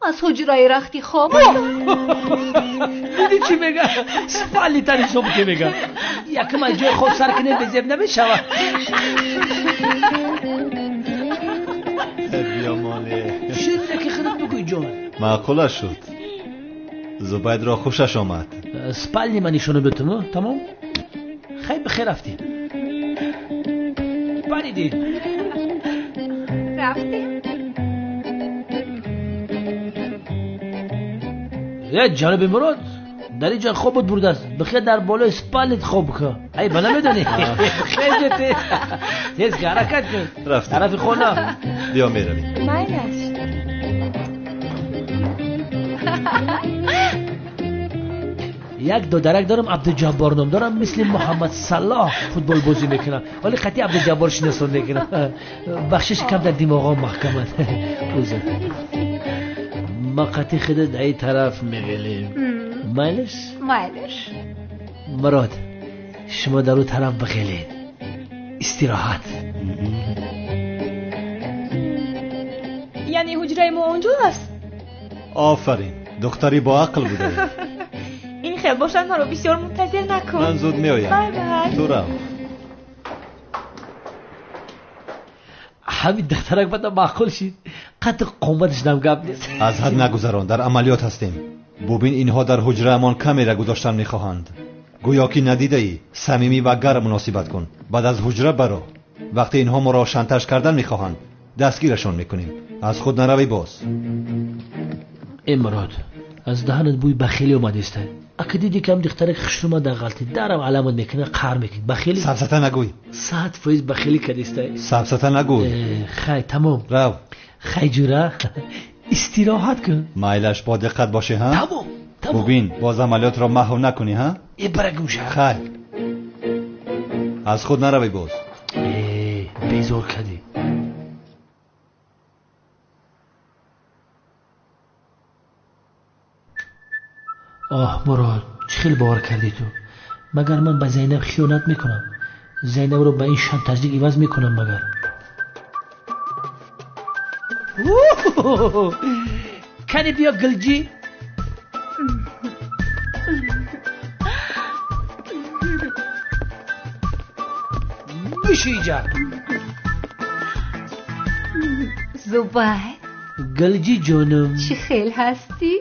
[SPEAKER 6] Аз ҳуҷраи рахти хоб.
[SPEAKER 7] Дидӣ чӣ мега? Спалнита нишон бите мега. Якм аз ҷои хоб сар кунем, безеб намешавад.
[SPEAKER 5] Биёмоне.
[SPEAKER 7] Ширина ки худат бигӯй ҷон.
[SPEAKER 5] Маъқула шуд. Зубайдро хушаш омад.
[SPEAKER 7] Спални ман нишона битум, тамом? Хай, бихер, рафтем. Паридем.
[SPEAKER 6] Рафтем.
[SPEAKER 7] Э, ҷаноби Мурод, дар ин ҷо хобот бурдааст. Бихер дар болои спалнит хоб кун. Ай, ба намедонӣ? Хел тез ҳаракат кун.
[SPEAKER 5] Рафтем.
[SPEAKER 7] Тарафи хона.
[SPEAKER 5] Биё меравем.
[SPEAKER 6] Майлаш.
[SPEAKER 7] Як додарак дорам, Абдуҷаббор ном дорам, мисли Муҳаммад Салоҳ футбол бозӣ мекунам. Вале қатъи Абдуҷаббор шиносон мекунам. Бахшиш, кам дар димоғом маҳкамад. Узр. Ма қатъи худат дар ин тараф меғелем. Майлаш?
[SPEAKER 6] Майлаш.
[SPEAKER 7] Мурод, шумо дар ӯ тараф бихелед. Истироҳат.
[SPEAKER 1] Яъне ҳуҷраи мо он ҷо аст?
[SPEAKER 5] Офарин, духтари боақл будаӣ.
[SPEAKER 1] Ин хел бошад, маро бисёр мунтазир накун.
[SPEAKER 5] Ман зуд меоям.
[SPEAKER 1] Бай бай.
[SPEAKER 5] Ту рав.
[SPEAKER 7] Ҳамин духтарак бада маъқул шид. Қадр қоматаш нам гап нест.
[SPEAKER 5] Аз ҳад нагузарон, дар амалиёт ҳастем. Бубин, инҳо дар ҳуҷраамон камера гузоштан мехоҳанд. Гӯё ки надидаӣ, самимӣ ва гарм муносибат кун. Баъд аз ҳуҷра баро. Вақте инҳо моро шантаж кардан мехоҳанд, дастгирашон мекунем. Аз худ наравӣ боз.
[SPEAKER 7] Э Мурод, аз даҳанат бӯи бахилӣ омадааст. Ака дидӣ ки ҳам духтарак хушрӯма дар ғалтӣ, дарам аламат мекунад, қаҳр мекунад. Бахилӣ?
[SPEAKER 5] Сафсата нагӯй.
[SPEAKER 7] 100% бахилӣ кардиста.
[SPEAKER 5] Сафсата нагӯй.
[SPEAKER 7] Хай, тамом.
[SPEAKER 5] Рав.
[SPEAKER 7] Хай ҷура, истироҳат кун.
[SPEAKER 5] Майлаш, бо диққат бошӣ, ҳа?
[SPEAKER 7] Тамом, тамом.
[SPEAKER 5] Бубин, боз амалиётро маҳв накунӣ, ҳа?
[SPEAKER 7] Э, бара гӯша.
[SPEAKER 5] Хай. Аз худ наравӣ боз.
[SPEAKER 7] Э, безор кардӣ. Оҳ, Мурод, чӣ хел бовар кардӣ ту? Магар ман ба Зайнаб хиёнат мекунам? Зайнабро ба ин шантажник иваз мекунам магар? Кани биё гилҷӣ. Биши иҷа.
[SPEAKER 6] Зубайд.
[SPEAKER 7] Гилҷӣ ҷонум.
[SPEAKER 6] Чӣ хел ҳастӣ?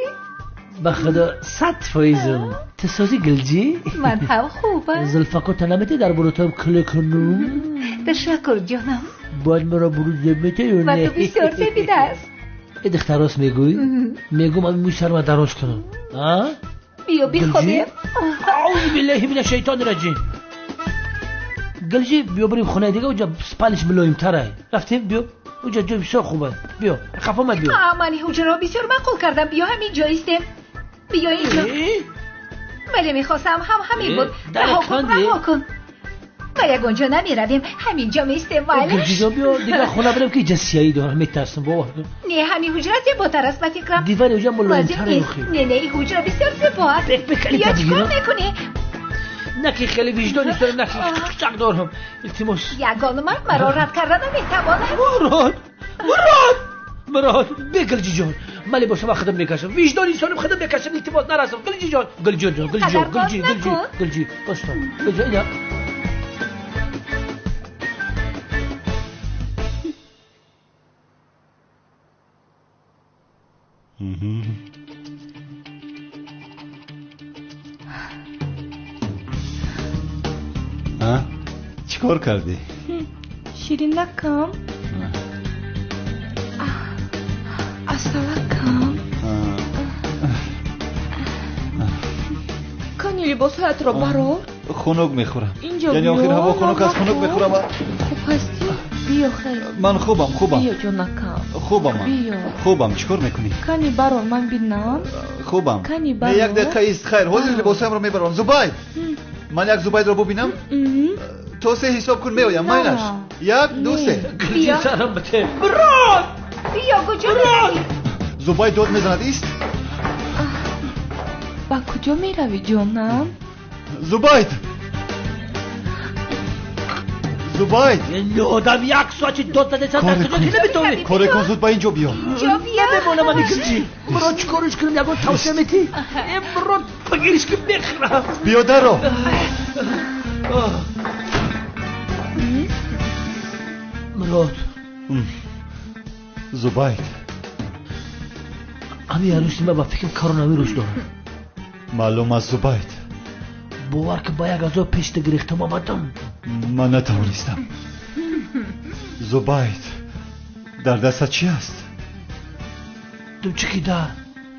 [SPEAKER 7] Ба худо 100%. Ту созӣ гилҷӣ?
[SPEAKER 6] Ман ҳам хубам.
[SPEAKER 7] Зулфакота наметӣ дар бурутам куле кунум?
[SPEAKER 6] Ташаккур ҷонам.
[SPEAKER 7] Бояд маро бурут зеб метӣ ё
[SPEAKER 6] Ба
[SPEAKER 7] не?
[SPEAKER 6] ту бисёр зебидааст.
[SPEAKER 7] Э, духтар, рост мегӯӣ? Мегӯм ами мӯи сарма дароз кунам. А?
[SPEAKER 6] Биё бихобем.
[SPEAKER 7] Аузу биллаҳи мина шайтони раҷим. Гилҷӣ, биё бирем хонаи дига, уҷа спалиш мулоимтарай. Рафтем, биё. Уҷа ҷой бисёр хуб аст. Биё, хафа мад биё.
[SPEAKER 6] Ман ҳуҷраро бисёр маъқул кардам. Биё ҳамин ҷо истем. Биё инҷо. Вале мехостам ҳам ҳамин буд.
[SPEAKER 7] Дар
[SPEAKER 6] Раҳо кун,
[SPEAKER 7] канди?
[SPEAKER 6] раҳо кун. Ба ягон ҷо намеравем, ҳамин ҷо меистем, вале.
[SPEAKER 7] Гилҷиҷон, биё дигар хона бирем ки иҷа сияӣ дорам, метарсам, бовар кун.
[SPEAKER 6] Не, ҳамин ҳуҷра зеботар аст ба фикрам.
[SPEAKER 7] Дивани ҳуҷра мулоимтар
[SPEAKER 6] Лозим нест.
[SPEAKER 7] охи.
[SPEAKER 6] Не, не, ин ҳуҷра бисёр зебо аст.
[SPEAKER 7] Бек, бек,
[SPEAKER 6] Биё,
[SPEAKER 7] калита
[SPEAKER 6] чӣ кор
[SPEAKER 7] бигирам.
[SPEAKER 6] мекунӣ?
[SPEAKER 7] На ки хеле виҷдон дорам, на ки чак дорам. Илтимос.
[SPEAKER 6] Ягон мард маро рад карда наметавонад.
[SPEAKER 7] Мурод, Мурод, Мурод, бе гилҷиҷон. Ман либосама худам мекашам. Виҷдони инсоним худам мекашам. Илтимос, нарасам. Гилҷиҷон, гилҷиҷон, гилҷиҷон,
[SPEAKER 6] Қадар
[SPEAKER 7] гилҷи,
[SPEAKER 6] боз
[SPEAKER 7] гилҷи,
[SPEAKER 6] накун.
[SPEAKER 7] гилҷи. Бостон. Гилҷи, ина.
[SPEAKER 5] Чӣ кор кардӣ?
[SPEAKER 1] Ширинакам, асалакам. Кани либосҳоятро барор.
[SPEAKER 5] Хунук мехӯрам. Яъне охир ҳаво хунук аст, хунук мехӯрам.
[SPEAKER 1] Хуб ҳастӣ? Биё хел.
[SPEAKER 5] Ман хубам, хубам.
[SPEAKER 1] Биё ҷонакам.
[SPEAKER 5] Хубам.
[SPEAKER 1] Биё.
[SPEAKER 5] Хубам, чӣ кор мекунӣ?
[SPEAKER 1] Кани барор, ман бинам.
[SPEAKER 5] Хубам.
[SPEAKER 1] Кани барор.
[SPEAKER 5] Як дақиқа ист, хайр, ҳозир либосҳоямро мебарам. Зубайд! Ман як Зубайдро бубинам? То се ҳисоб кун, меоям, майлаш. 1, 2, 3.
[SPEAKER 7] Биё. Мурод!
[SPEAKER 6] Биё, куҷо меравӣ?
[SPEAKER 5] Зубайд дод мезанад, ист.
[SPEAKER 1] Ба куҷо меравӣ, ҷонам?
[SPEAKER 5] Зубайд! Зубайд!
[SPEAKER 7] Одам як соати дод задесан дар куҷо ки наметавонӣ?
[SPEAKER 5] Коре кун, зуд ба ин ҷо биё.
[SPEAKER 7] Намемонам ани кирчи. Мурод, чӣ кориш кунам, ягон тавсия метӣ? Э, Мурод, бигириш ки мехӯрам.
[SPEAKER 5] Биё дарро.
[SPEAKER 7] Мурод.
[SPEAKER 5] Зубайд.
[SPEAKER 7] Ҳамин арӯси ман ба фикр коронавирус дорад.
[SPEAKER 5] Маълум аст, Зубайд.
[SPEAKER 7] Бовар ки ба як азоб пешта гирифтам омадам.
[SPEAKER 5] Ман натавонистам. Зубайд, дар дастат чӣ аст?
[SPEAKER 7] Думчики дар.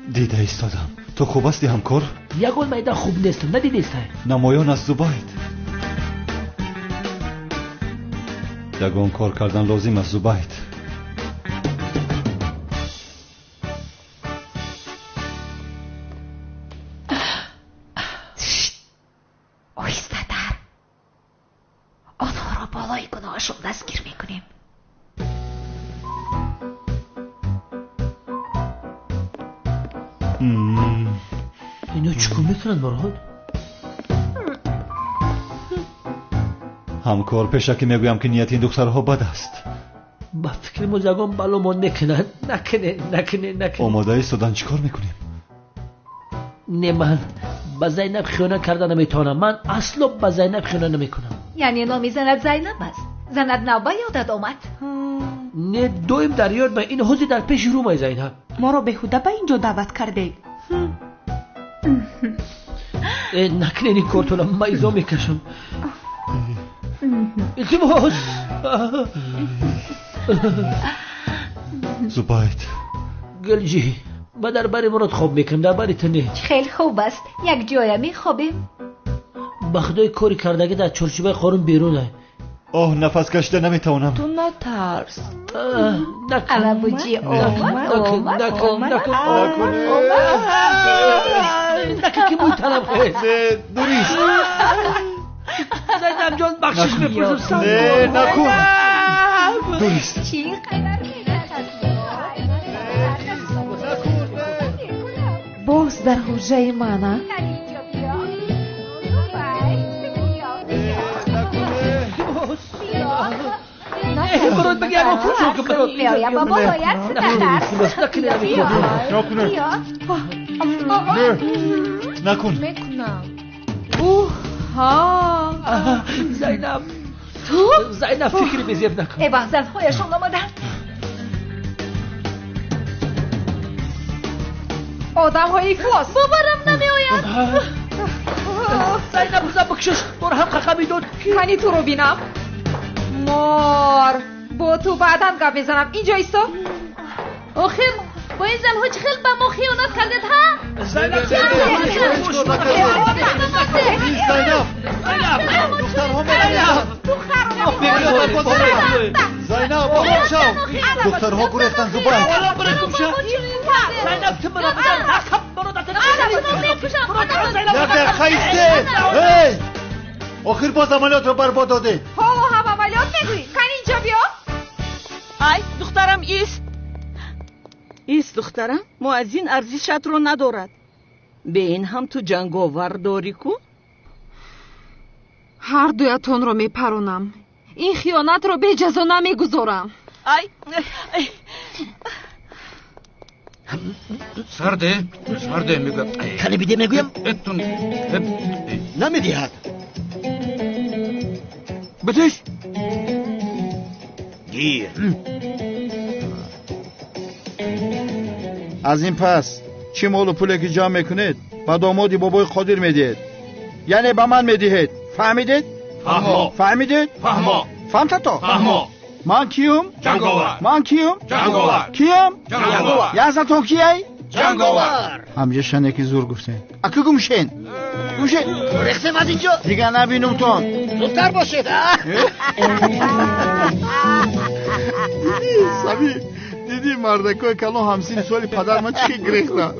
[SPEAKER 5] Дида истодам. Ту хуб ҳастӣ, ҳамкор?
[SPEAKER 7] Ягон майдан хуб нестам, надидестай?
[SPEAKER 5] Намоён аст, Зубайд. Ягон кор кардан лозим аст, Зубайд.
[SPEAKER 6] Оҳистатар. Онҳоро болои гуноҳашон дастгир мекунем.
[SPEAKER 7] Ино чӣ кор мекунанд, Мурод?
[SPEAKER 5] Ҳамкор, пешакӣ мегӯям ки нияти ин духтарҳо бад аст.
[SPEAKER 7] Ба фикри мо ягон бало мо некунанд. Накуне, накуне, накуне.
[SPEAKER 5] Омода истодан чӣ кор мекунем?
[SPEAKER 7] Не, ман ба Зайнаб хиёнат карда наметавонам. Ман асло ба Зайнаб хиёнат намекунам.
[SPEAKER 6] Яъне номи занат Зайнаб аст? Занат нав ба ёдат омад?
[SPEAKER 7] Не, доим дар ёд ма. Ин ҳозир дар пеши рӯмай, Зайнаб.
[SPEAKER 14] Моро беҳуда ба ин ҷо даъват кардед.
[SPEAKER 7] Э, накунед ин кортона, ман изо мекашам. Илтимос.
[SPEAKER 5] Зубайд.
[SPEAKER 7] Гулҷӣ, ман дар бари Мурод хоб мекунам, дар бари ту не.
[SPEAKER 6] Хеле хуб аст, як ҷоя мехобем.
[SPEAKER 7] Ба худои кори кардагӣ дар чорчӯбаи қонун берун ай.
[SPEAKER 5] Оҳ, нафас кашида наметавонам.
[SPEAKER 1] Ту натарс.
[SPEAKER 6] Алабуҷӣ омад, омад, омад,
[SPEAKER 7] омад. Накун ки мӯй танам хез.
[SPEAKER 5] Не, дурист.
[SPEAKER 7] Зайнаб ҷон, бахшиш мепурсам.
[SPEAKER 5] Не, накун. Дурист.
[SPEAKER 6] Чӣ қадар боз дар ҳуҷраи ман, а?
[SPEAKER 7] Мурод, баги ягон кор кун, Мурод.
[SPEAKER 6] Меоям ба болоят, натарс.
[SPEAKER 5] Накун. Накун.
[SPEAKER 1] Мекунам.
[SPEAKER 6] Уҳ, ҳа.
[SPEAKER 7] Зайнаб.
[SPEAKER 6] Ту?
[SPEAKER 7] Зайнаб, фикри безеб накун.
[SPEAKER 6] Э, вах, занҳояшон омаданд. Одамҳои ифлос.
[SPEAKER 11] Боварам намеояд.
[SPEAKER 7] Зайнаб, бизан бикшиш, бор ҳам қақа медод.
[SPEAKER 6] Кани туро бинам. Мор, бо ту баъдан гап мезанам. Инҷо исто.
[SPEAKER 11] Охир, бо ин занҳо чӣ хел ба мо хиёнат кардед, ҳа?
[SPEAKER 7] Зайнаб,
[SPEAKER 5] Зайнаб, духтарҳо мераванд. Зайнаб, ором шав. Духтарҳо гурехтанд, Зубайд.
[SPEAKER 7] Зайнаб, ту маро бизан, накаб, Мурод,
[SPEAKER 5] Як дақиқа истед. Эй! Охир боз амалиётро барбод додед.
[SPEAKER 6] Ҳоло ҳам амалиёт мегӯӣ? Кани инҷо биё.
[SPEAKER 12] Ай, духтарам, ист. Ист, духтарам, муаззин арзишатро надорад. Бе ин ҳам ту ҷанговар дорӣ ку?
[SPEAKER 8] Ҳар дуятонро мепаронам. Ин хиёнатро беҷазо намегузорам.
[SPEAKER 12] Ай,
[SPEAKER 15] сарде, сарде мегӯям.
[SPEAKER 7] Кани биде мегӯям?
[SPEAKER 3] Намедиҳад.
[SPEAKER 15] Битиш. Гир.
[SPEAKER 16] Аз ин пас чӣ молу пуле ки ҷамъ мекунед ба домоди бобои Қодир медиҳед, яъне ба ман медиҳед. Фаҳмидед?
[SPEAKER 15] Фаҳмо.
[SPEAKER 16] Фаҳмидед?
[SPEAKER 15] Фаҳмо.
[SPEAKER 16] Фаҳмтато?
[SPEAKER 15] Фаҳмо.
[SPEAKER 16] Ман киюм?
[SPEAKER 15] Ҷанговар.
[SPEAKER 16] Ман киюм?
[SPEAKER 15] Ҷанговар.
[SPEAKER 16] Киюм?
[SPEAKER 15] Ҷанговар.
[SPEAKER 16] Яздатон кияй?
[SPEAKER 15] Ҷанговар.
[SPEAKER 16] Ҳамҷа шане ки зур гуфтем. Аку гумшен. Гумшен.
[SPEAKER 3] Рехтем аз инҷо.
[SPEAKER 16] Дигар набинумтон.
[SPEAKER 3] Зудтар бошед.
[SPEAKER 16] Сами, диди мардакои калон ҳамсини соли падар ман чӣ гирехтан?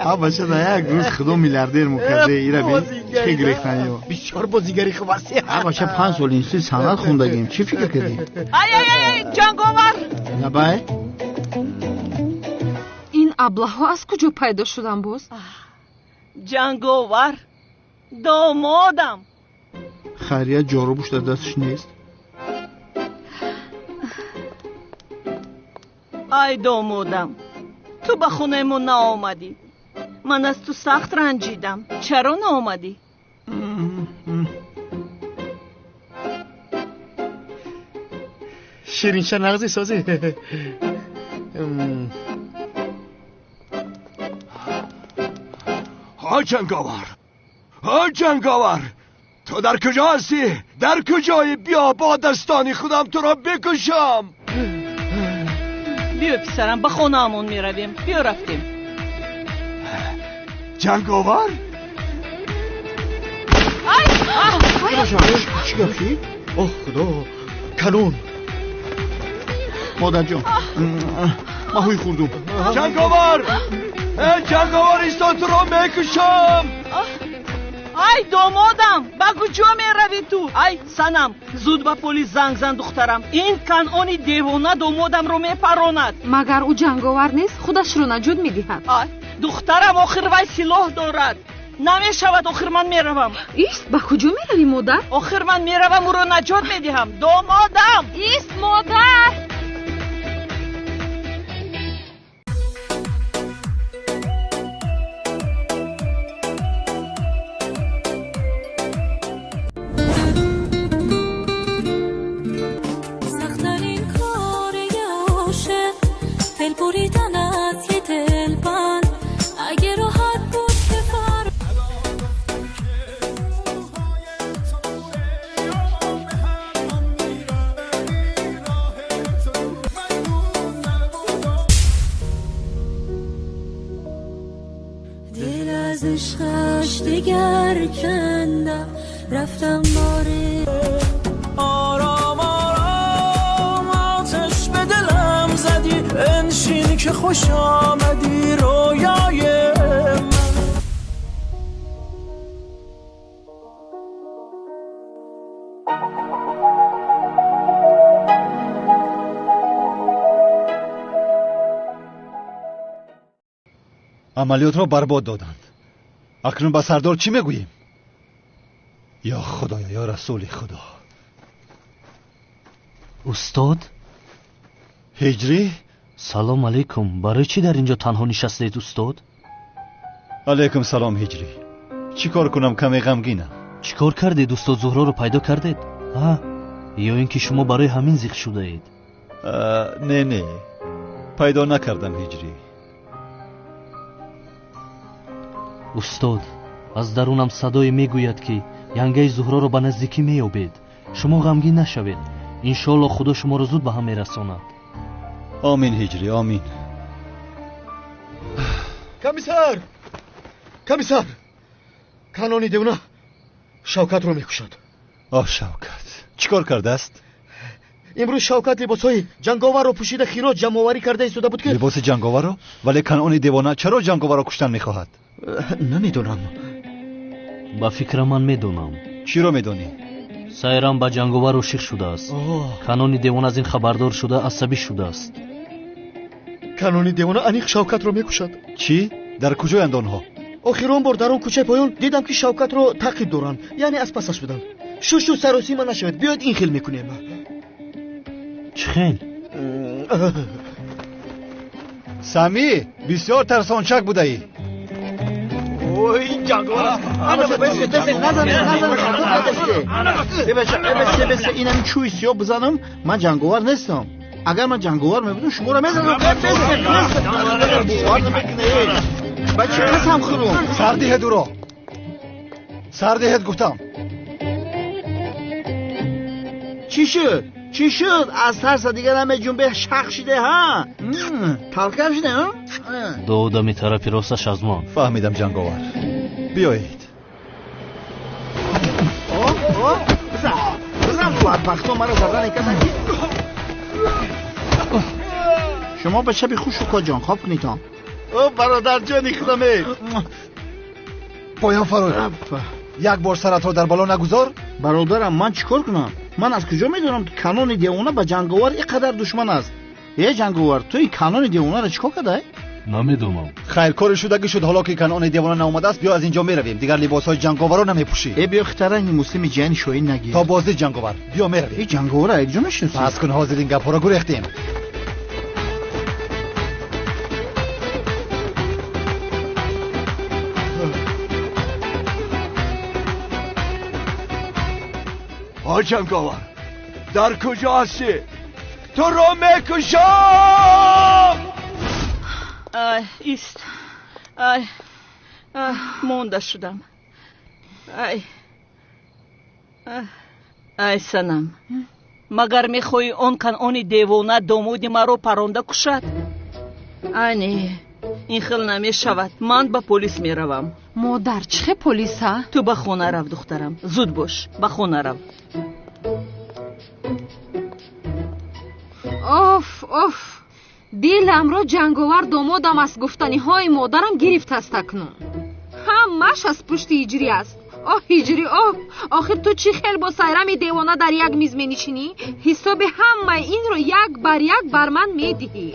[SPEAKER 16] Ҳа бача да як рӯз худо миллиардер мукарде ира бин чӣ гирехтан ё.
[SPEAKER 3] Бисёр бозигари хуб ҳастӣ.
[SPEAKER 16] Ҳа бача 5 сол институт санъат хондагим. Чӣ фикр кардӣ?
[SPEAKER 12] Ай ай ай Ҷанговар.
[SPEAKER 16] Лабай.
[SPEAKER 8] Ин аблаҳҳо аз куҷо пайдо шудан боз?
[SPEAKER 12] Ҷанговар, домодам.
[SPEAKER 16] Хайрият ҷорубуш дар дасташ нест.
[SPEAKER 12] Ай домодам, ту ба хонаи мо наомадӣ. Ман аз ту сахт ранҷидам. Чаро наомадӣ?
[SPEAKER 3] Ширинша нағзи созӣ.
[SPEAKER 15] Ҳа Ҷанговар, ҳа Ҷанговар, ту дар куҷо ҳастӣ? Дар куҷоӣ? Биё бо дастони худам туро бикушам.
[SPEAKER 12] Биё писарам, ба хонаамон меравем. Биё рафтем.
[SPEAKER 15] Ҷанговар?
[SPEAKER 12] Ай!
[SPEAKER 16] Чӣ гап шид?
[SPEAKER 3] Оҳ худо, канон.
[SPEAKER 16] Модарҷон, маҳӯй хӯрдум.
[SPEAKER 15] Ҷанговар! Э Ҷанговар, исто, туро мекушам.
[SPEAKER 12] Ай домодам, ба куҷо меравӣ ту? Ай санам, зуд ба полис занг зан духтарам. Ин канъони девона домодамро мепаронад.
[SPEAKER 8] Магар ӯ ҷанговар нест? Худашро наҷот медиҳад.
[SPEAKER 12] Ай духтарам, охир вай силоҳ дорад. Намешавад, охир ман меравам.
[SPEAKER 8] Ист, ба куҷо меравӣ модар?
[SPEAKER 12] Охир ман меравам, ӯро наҷот медиҳам. Домодам!
[SPEAKER 8] Ист, модар!
[SPEAKER 17] رفتم باره آرام آرام آتش به دلم زدی، انشین که خوش آمدی رویای من.
[SPEAKER 5] Амалиётро барбод доданд. Акнун ба сардор чӣ мегӯем? Ё худоё, ё расули худо.
[SPEAKER 4] Устод?
[SPEAKER 5] Ҳиҷрӣ?
[SPEAKER 4] Салом алейкум. Барои чӣ дар инҷо танҳо нишастаед устод?
[SPEAKER 5] Алейкум салом ҳиҷрӣ. Чӣ кор кунам, каме ғамгинам.
[SPEAKER 4] Чӣ кор кардед устод? Зуҳроро пайдо кардед? Ҳа? Ё ин ки шумо барои ҳамин зиқ шудаед?
[SPEAKER 5] Не, не, пайдо накардам ҳиҷрӣ.
[SPEAKER 4] Устод, аз дарунам садое мегӯяд ки янгаи Зуҳроро ба наздикӣ меёбед. Шумо ғамгин нашавед. Иншоалло худо шуморо зуд ба ҳам мерасонад.
[SPEAKER 5] Омин ҳиҷрӣ, омин.
[SPEAKER 3] Комиссар! Комиссар! Канони девона Шавкатро мекушад.
[SPEAKER 5] Оҳ Шавкат, чӣ кор кардааст?
[SPEAKER 3] Имрӯз Шавкат либосҳои ҷанговарро пӯшида хироҷ ҷамъоварӣ карда истода буд ки
[SPEAKER 5] либоси ҷанговарро? Вале канони девона чаро ҷанговарро куштан мехоҳад?
[SPEAKER 3] Намедонам.
[SPEAKER 4] Ба фикрам ман медонам.
[SPEAKER 5] Чиро медонӣ?
[SPEAKER 4] Сайрам ба ҷанговар ошиқ шудааст. Канони девона аз ин хабардор шуда асабӣ шудааст.
[SPEAKER 3] Канони девона аниқ Шавкатро мекушад.
[SPEAKER 5] Чӣ? Дар куҷоянд онҳо?
[SPEAKER 3] Охирон бор дар он кӯчаи поён дидам ки Шавкатро таъқиб доранд, яъне аз пасаш буданд. Шушу саросима нашавед, биёед ин хел мекунем.
[SPEAKER 4] Чӣ хел?
[SPEAKER 5] Самӣ, бисёр тарсончак будаӣ.
[SPEAKER 3] Ой, ҷанговар аст. Инами чӯи сиёҳ бизанам, ман ҷанговар нестам.
[SPEAKER 16] Агар ман ҷанговар мебудам, шуморо мезадам. Бовар намекунед. Ба чӣ қасам хӯрум?
[SPEAKER 5] Сар диҳед ӯро. Сар диҳед гуфтам.
[SPEAKER 16] Чӣ шуд? Чӣ шуд? Аз тарса дигар намеҷунбе, шақ шиде, ҳа? Талкам шиде, ҳа?
[SPEAKER 18] Ду одами тарафи росташ аз ман.
[SPEAKER 5] Фаҳмидам, ҷанговар. Биёед.
[SPEAKER 16] Бизан, бизан, бадбахто маро задан карданд ки. Шумо ба шаби хуш, укоҷон, хоб кунитон. О, бародарҷони худаме.
[SPEAKER 5] Поён фарой. Як бор саратро дар бало нагузор.
[SPEAKER 16] Бародарам, ман чӣ кор кунам? Ман аз куҷо медонам, ки Канони девона ба ҷанговар ин қадар душман аст? Э, ҷанговар, ту ин Канони девонаро чӣ кор кардай?
[SPEAKER 18] Намедонам.
[SPEAKER 5] Хайр, кори шудагӣ шуд. Ҳоло ки Канони девона наомадааст, биё аз инҷо меравем. Дигар либосҳои ҷанговарро намепӯшӣ.
[SPEAKER 16] Э, биё хитаранги муслими ҷияни шоҳин нагир.
[SPEAKER 5] То боздид, ҷанговар. Биё меравем.
[SPEAKER 16] Э, ҷанговарро якҷо мешиносӣ?
[SPEAKER 5] Пас кун, ҳозир ин гапҳоро гурехтем.
[SPEAKER 15] Ҳо, ҷанговар, дар куҷо ҳастӣ? Туро мекушам!
[SPEAKER 12] Ай, ист. Ай, монда шудам. Ай, ай, Санам, магар мехоҳӣ он Канони девона домоди маро паронда кушад? Ай, не, ин хел намешавад. Ман ба полис меравам.
[SPEAKER 8] Модар, чӣ хел полис, а?
[SPEAKER 12] Ту ба хона рав, духтарам. Зуд бош, ба хона рав.
[SPEAKER 8] Оф, оф, диламро ҷанговар домодам аст гуфтаниҳои модарам гирифтааст акнун. Ҳамааш аз пушти Ҳиҷрӣ аст. Оҳ, Ҳиҷрӣ, оҳ, охир ту чӣ хел бо Сайрами девона дар як миз менишинӣ? Ҳисоби ҳамаи инро як бар як бар ман медиҳӣ.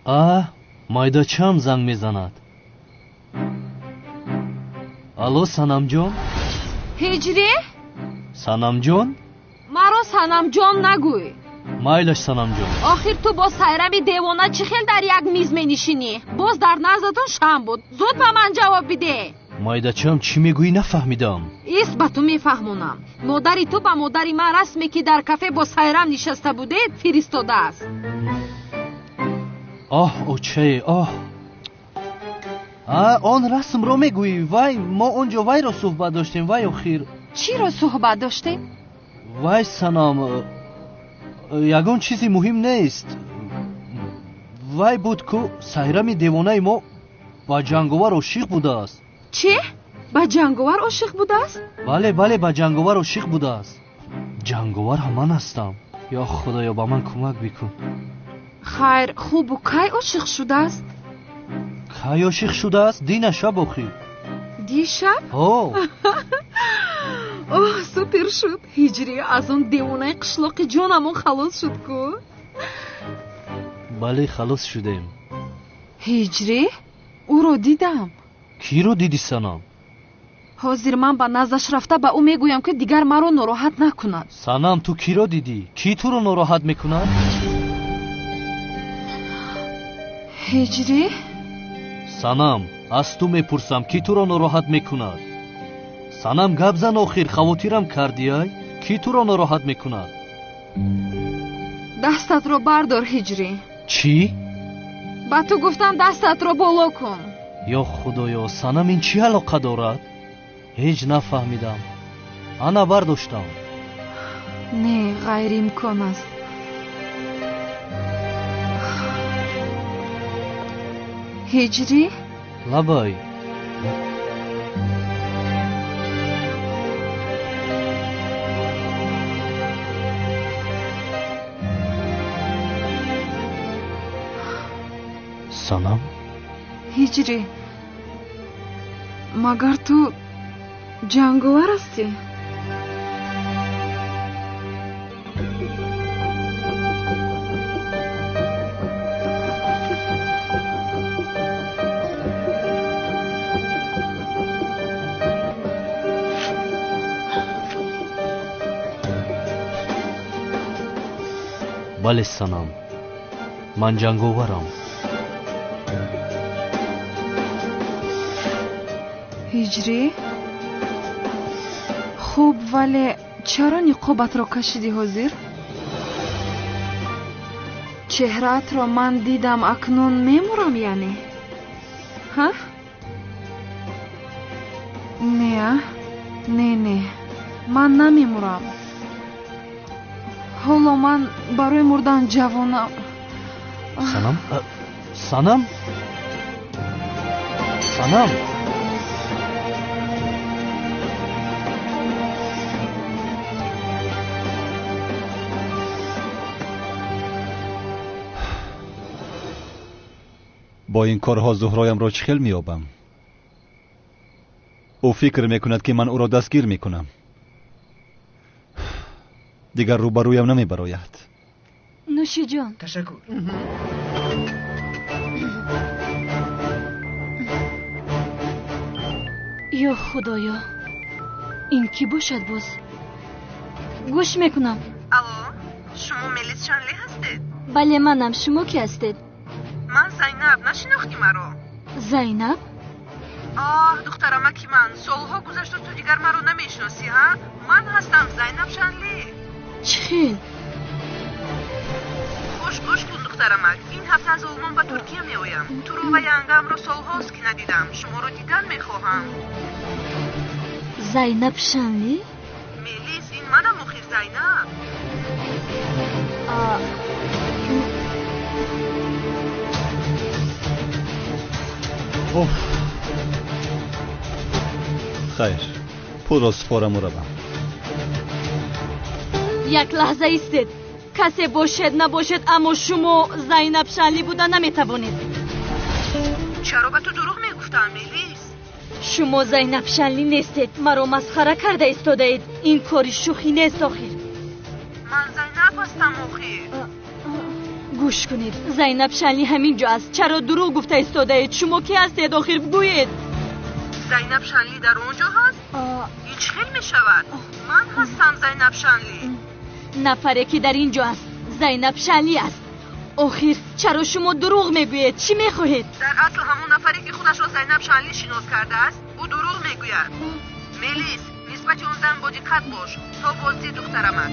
[SPEAKER 4] А, майдачам занг мезанад. Алло, Санамҷон?
[SPEAKER 8] Ҳиҷрӣ?
[SPEAKER 4] Санамҷон?
[SPEAKER 8] Маро Санамҷон нагӯй.
[SPEAKER 4] Майлаш, Санамҷон.
[SPEAKER 8] Охир ту бо Сайрами девона чӣ хел дар як миз менишинӣ? Боз дар наздатон шам буд. Зуд ба ман ҷавоб бидеҳ.
[SPEAKER 4] Майдачам, чӣ мегӯӣ, нафаҳмидам.
[SPEAKER 8] Ист, ба ту мефаҳмонам. Модари ту ба модари ман расме, ки дар кафе бо Сайрам нишаста будед, фиристодааст.
[SPEAKER 4] Оҳ, очае, оҳ. А, он расмро мегӯӣ? Вай, мо он ҷо вайро суҳбат доштем, вай охир.
[SPEAKER 8] Чиро суҳбат доштем?
[SPEAKER 4] Вай, Санам, ягон чизи муҳим нест. Вай буд ку Сайрами девонаи мо ба ҷанговар ошиқ будааст.
[SPEAKER 8] Чӣ? Ба ҷанговар ошиқ будааст?
[SPEAKER 4] Бале, бале, ба ҷанговар ошиқ будааст. Ҷанговар ҳам ман ҳастам. Ё Худоё, ба ман кӯмак бикун.
[SPEAKER 8] Хайр, хубу кай ошиқ шудааст?
[SPEAKER 4] Кай ошиқ шудааст? Дина шаб охир.
[SPEAKER 8] Дишаб?
[SPEAKER 4] Ҳо.
[SPEAKER 8] Оҳ, супер шуд. Ҳиҷрӣ, аз он девонаи қишлоқи ҷонамон халос шуд ку.
[SPEAKER 4] Бале, халос шудем.
[SPEAKER 8] Ҳиҷрӣ, ӯро дидам.
[SPEAKER 4] Киро дидӣ, Санам?
[SPEAKER 8] Ҳозир ман ба наздаш рафта ба ӯ мегӯям, ки дигар маро нороҳат накунад.
[SPEAKER 4] Санам, ту киро дидӣ? Кӣ туро нороҳат мекунад?
[SPEAKER 8] Ҳиҷрӣ?
[SPEAKER 4] Санам, аз ту мепурсам, кӣ туро нороҳат мекунад? Санам, гап зан охир, хавотирам кардӣ, ай? Кӣ туро нороҳат мекунад?
[SPEAKER 8] Дастатро бардор, Ҳиҷрӣ.
[SPEAKER 4] Чӣ?
[SPEAKER 8] Ба ту гуфтам, дастатро боло кун.
[SPEAKER 4] Ё Худоё, Санам, ин чӣ алоқа дорад? Ҳеҷ нафаҳмидам. Ана бардоштам.
[SPEAKER 8] Не, ғайриимкон аст. Ҳиҷрӣ?
[SPEAKER 4] Лабай. Санам?
[SPEAKER 8] Ҳиҷрӣ, магар ту ҷанговар ҳастӣ?
[SPEAKER 4] Бале, Санам, ман ҷанговарам.
[SPEAKER 8] Ҳиҷрӣ? Хуб, вале чаро ниқобатро кашидӣ ҳозир? Чеҳраатро ман дидам, акнун мемурам яъне? Ҳа? Не, а? Не, не, ман намемурам. Ҳоло ман барои мурдан ҷавонам.
[SPEAKER 18] Санам? Санам? Санам?
[SPEAKER 5] Бо ин корҳо Зуҳроямро чӣ хел меёбам? Ӯ фикр мекунад, ки ман ӯро дастгир мекунам. Дигар рӯбарӯям намебарояд.
[SPEAKER 1] Нӯшиҷон.
[SPEAKER 3] Ташаккур.
[SPEAKER 1] Ё Худоё, ин кӣ бошад боз? Гӯш мекунам.
[SPEAKER 19] Алло, шумо Мелис Шанли ҳастед?
[SPEAKER 1] Бале, манам. Шумо кӣ ҳастед?
[SPEAKER 19] Ман Зайнаб, нашинохтӣ маро?
[SPEAKER 1] Зайнаб?
[SPEAKER 19] Оҳ, духтарамаки ман, солҳо гузашту ту дигар маро намешиносӣ, ҳа? Ман ҳастам Зайнаб Шанли.
[SPEAKER 1] Чӣ хел?
[SPEAKER 19] Хуш гӯш кун, духтарамак, ин ҳафта аз Олмон ба Туркия меоям. Туро ва янгамро солҳост ки надидам. Шуморо дидан мехоҳам.
[SPEAKER 1] Зайнаб Шанли?
[SPEAKER 19] Мелис, ин манам охир, Зайнаб.
[SPEAKER 5] Хайр, пулро супораму равам.
[SPEAKER 1] Як лаҳза истед. Касе бошед набошед, аммо шумо Зайнаб Шанли буда наметавонед.
[SPEAKER 19] Чаро ба ту дурӯғ мегуфтам, Мелис?
[SPEAKER 1] Шумо Зайнаб Шанли нестед. Маро масхара карда истодаед. Ин кори шӯхӣ нест охир.
[SPEAKER 19] Ман Зайнаб ҳастам охир.
[SPEAKER 1] Гӯш кунед, Зайнаб Шанли ҳамин ҷо аст. Чаро дурӯғ гуфта истодаед? Шумо кӣ ҳастед охир? Бигӯед.
[SPEAKER 19] Зайнаб Шанли дар он ҷо ҳаст? Ин чӣ хел мешавад? Ман ҳастам Зайнаб Шанли.
[SPEAKER 1] Нафаре ки дар ин ҷо аст Зайнаб Шанли аст. Охир чаро шумо дурӯғ мегӯед? Чӣ мехоҳед?
[SPEAKER 19] Дар асл ҳамон нафаре ки худашро Зайнаб Шанли шинос кардааст, ӯ дурӯғ мегӯяд. Мелис, нисбати он зан бодиққат бош, то боздид духтарамак.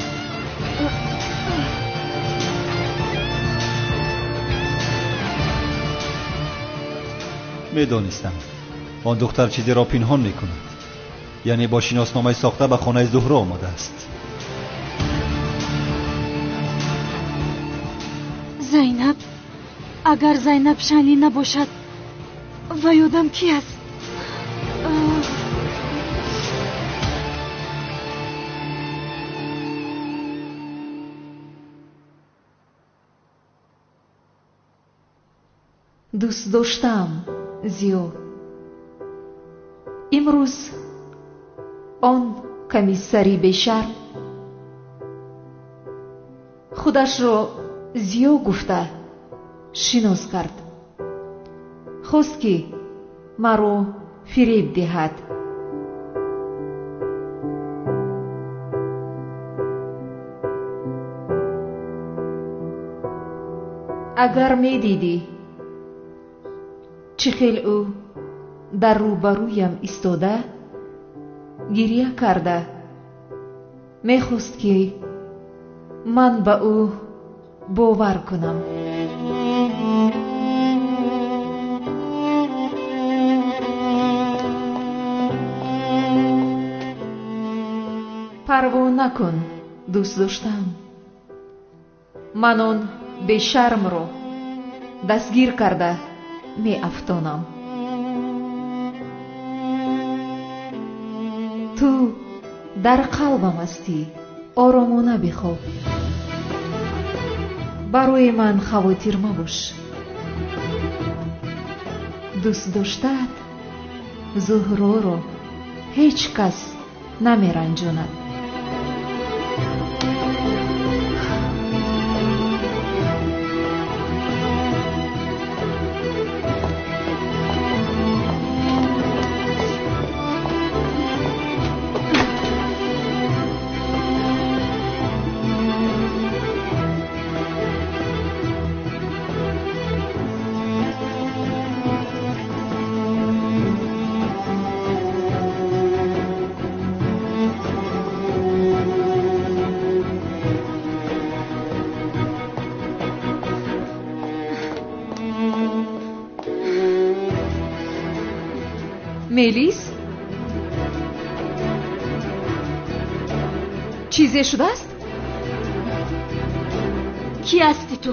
[SPEAKER 5] Медонистам, он духтар чизеро пинҳон мекунад. Яъне бо шиносномаи сохта ба хонаи Зуҳро омадааст.
[SPEAKER 1] Зайнаб? Агар Зайнаб Шанли набошад, вай одам кӣ аст?
[SPEAKER 6] Дӯст доштам Зиё. Имрӯз он комиссари бешарм худашро Зиё гуфта шинос кард. Хост ки маро фиреб диҳад. Агар медидӣ чӣ хел ӯ дар рӯбарӯям истода гирья карда мехост ки ман ба ӯ бовар кунам. Парво накун, дӯст доштам. Ман он бешармро дастгир карда меафтонам. Ту дар қалбам ҳастӣ, оромона бихоб. Барои ман хавотир мабош. Дӯст доштаат Зуҳроро ҳеҷ кас намеранҷонад. Мелис? Чизе шудааст?
[SPEAKER 1] Кӣ ҳастӣ ту?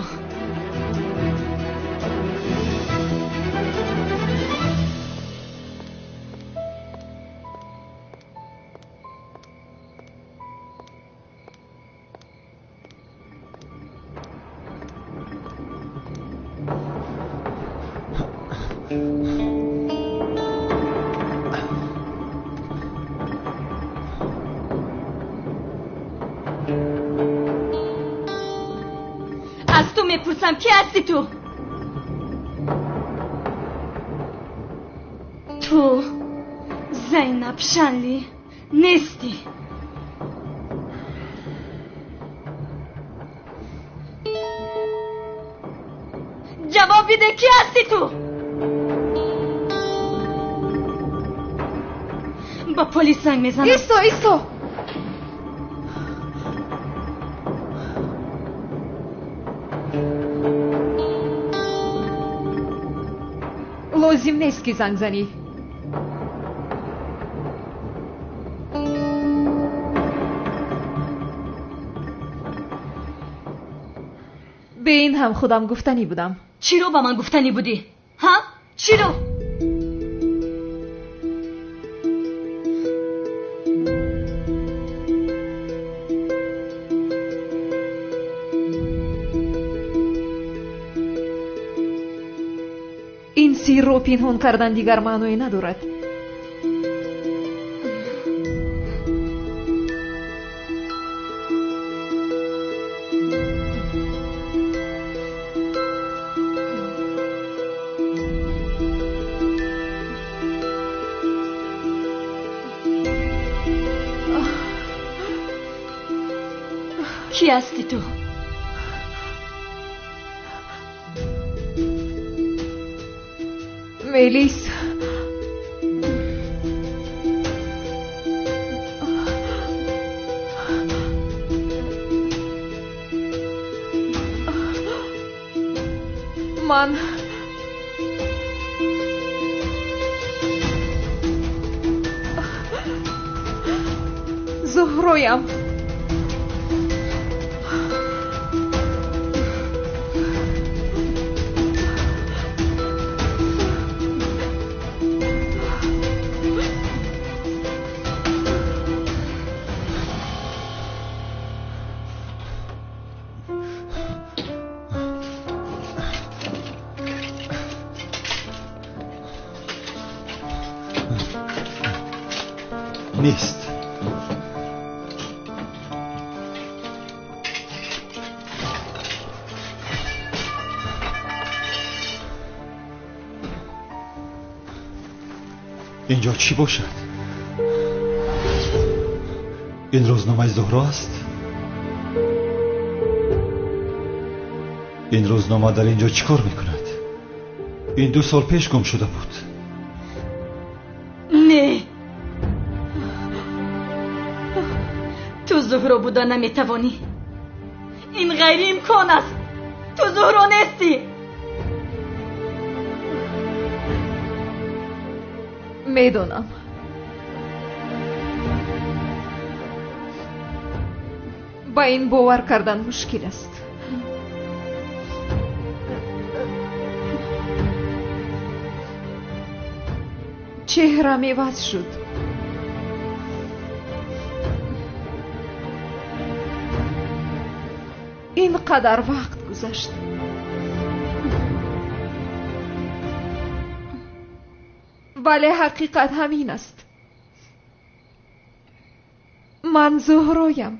[SPEAKER 1] Аз ту мепурсам, кӣ ҳастӣ ту? Ту Зайнаб Шанли нестӣ. Ҷавоб биде, кӣ ҳастӣ ту? Ба полис занг мезанам.
[SPEAKER 6] Исто, исто! Лозим нест, ки занг занӣ. Бе ин ҳам худам гуфтанӣ будам.
[SPEAKER 1] Чиро ба ман гуфтанӣ будӣ? Ҳа? Чиро?
[SPEAKER 6] Ин сирро пинҳон кардан дигар маъное надорад.
[SPEAKER 1] Кӣ ҳастӣ ту?
[SPEAKER 6] Мелис, ман Зуҳроям.
[SPEAKER 5] Нест. Инҷо чӣ бошад? Ин рӯзномаи Зуҳро аст? Ин рӯзнома дар инҷо чӣ кор мекунад? Ин 2 сол пеш гум шуда буд.
[SPEAKER 1] Не, ту Зуҳро буда наметавонӣ. Ин ғайриимкон аст. Ту Зуҳро нестӣ.
[SPEAKER 6] Медонам. Ба ин бовар кардан мушкил аст. Чеҳрам иваз шуд. Ин қадар вақт гузашт. Вале ҳақиқат ҳамин аст. Ман Зуҳроям.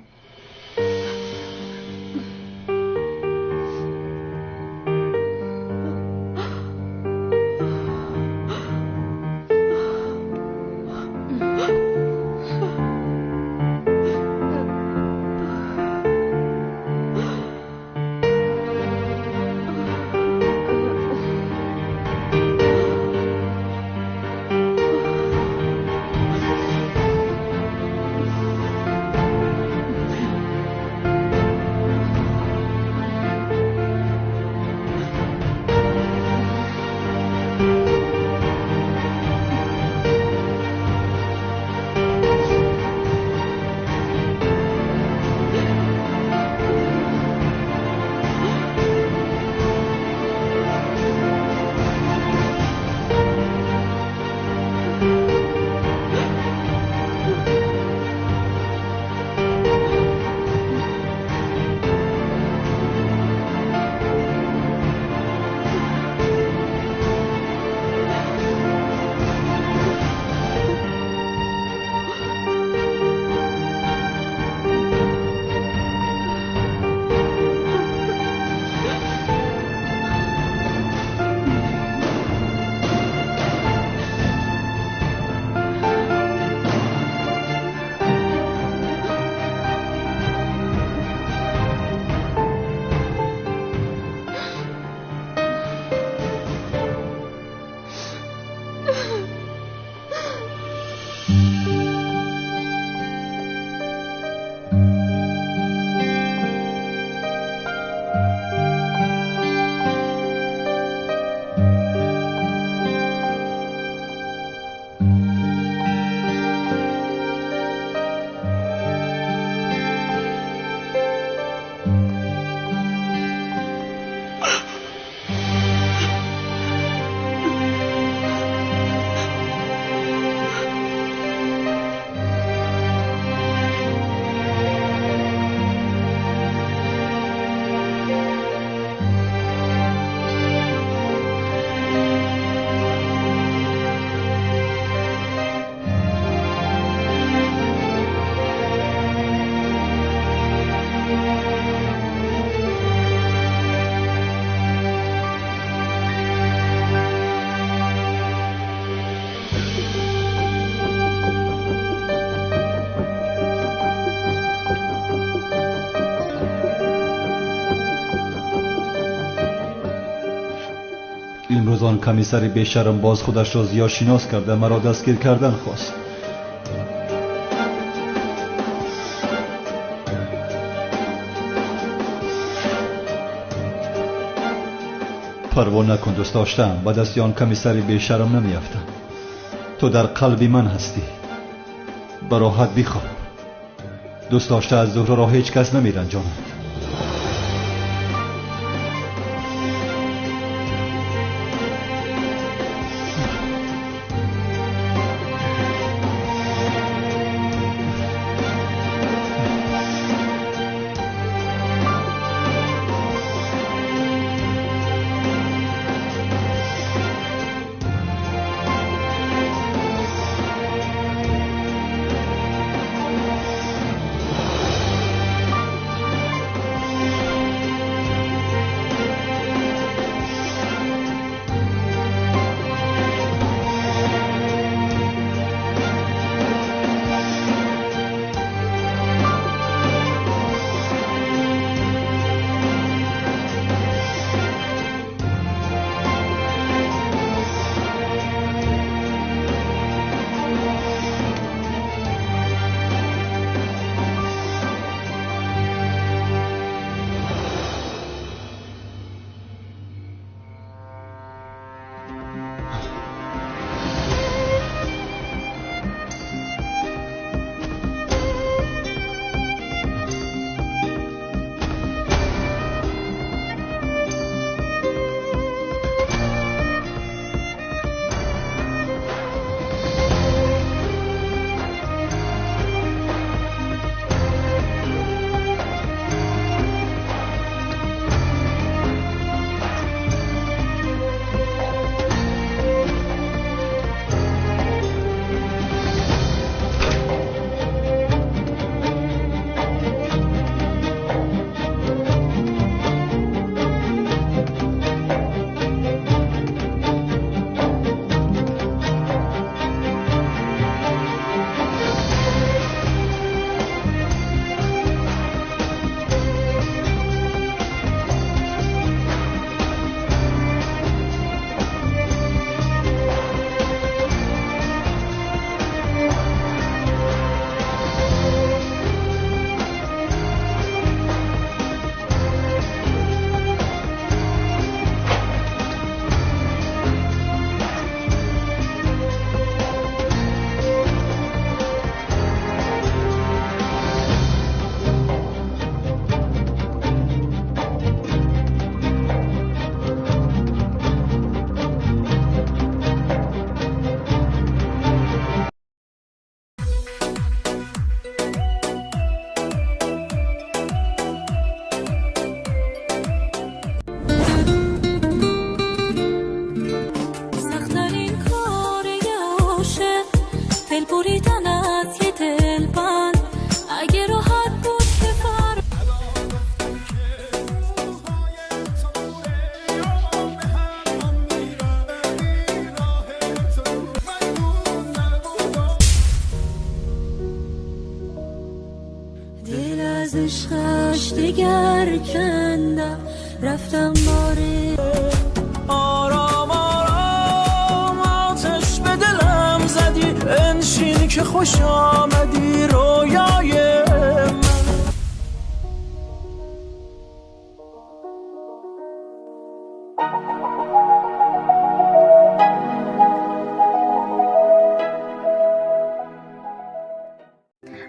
[SPEAKER 5] Имрӯз он комиссари бешарм боз худашро зиёд шинос карда маро дастгир кардан хост. Парво накун, дӯст доштаам, ба дасти он комиссари бешарм намеафтам. Ту дар қалби ман ҳастӣ. Ба роҳат бихоб. Дӯст дошта аз Зуҳроро ҳеҷ кас намеранҷонад.
[SPEAKER 20] عشقش دگر کندم رفتم باره.
[SPEAKER 17] آرام آرام آتش به دلم زدی، انشین که خوش آمدی رویای من.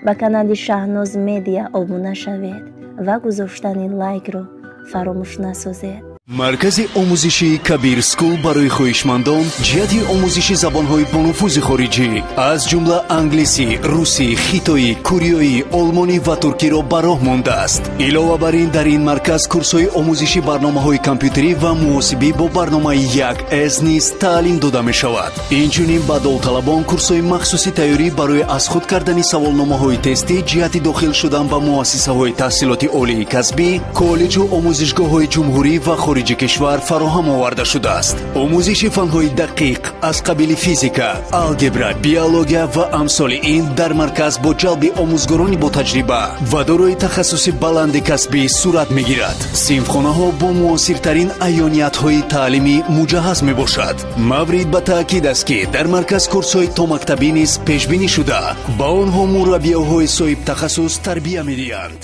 [SPEAKER 21] Ба канали Шаҳноз Медиа обуна шавед ва гузоштани лайкро фаромӯш насозед.
[SPEAKER 22] Маркази омӯзишии Кабир Скул барои хоҳишмандон ҷиҳати омӯзиши забонҳои бонуфузи хориҷӣ аз ҷумла англисӣ, русӣ, хитоӣ, кореоӣ, олмонӣ ва туркиро ба роҳ мондааст. Илова бар ин, дар ин марказ курсҳои омӯзиши барномаҳои компютерӣ ва муҳосибӣ бо барномаи 1С низ таълим дода мешавад. Инчунин ба довталабон курсҳои махсуси тайёрӣ барои аз худ кардани саволномаҳои тестӣ ҷиҳати дохил шудан ба муассисаҳои таҳсилоти олии касбӣ, коллеҷу омӯзишгоҳҳои ҷумҳурӣ ва хориҷи кишвар фароҳам оварда шудааст. Омӯзиши фанҳои дақиқ аз қабили физика, алгебра, биология ва амсоли ин дар марказ бо ҷалби омӯзгорони ботаҷриба ва дорои тахассуси баланди касбӣ сурат мегирад. Синфхонаҳо бо муосиртарин аёниятҳои таълимӣ муҷаҳҳаз мебошад. Маврид ба таъкид аст, ки дар марказ курсҳои томактабӣ низ пешбинӣ шуда, ба онҳо мураббиёҳои соҳибтахассус тарбия медиҳанд.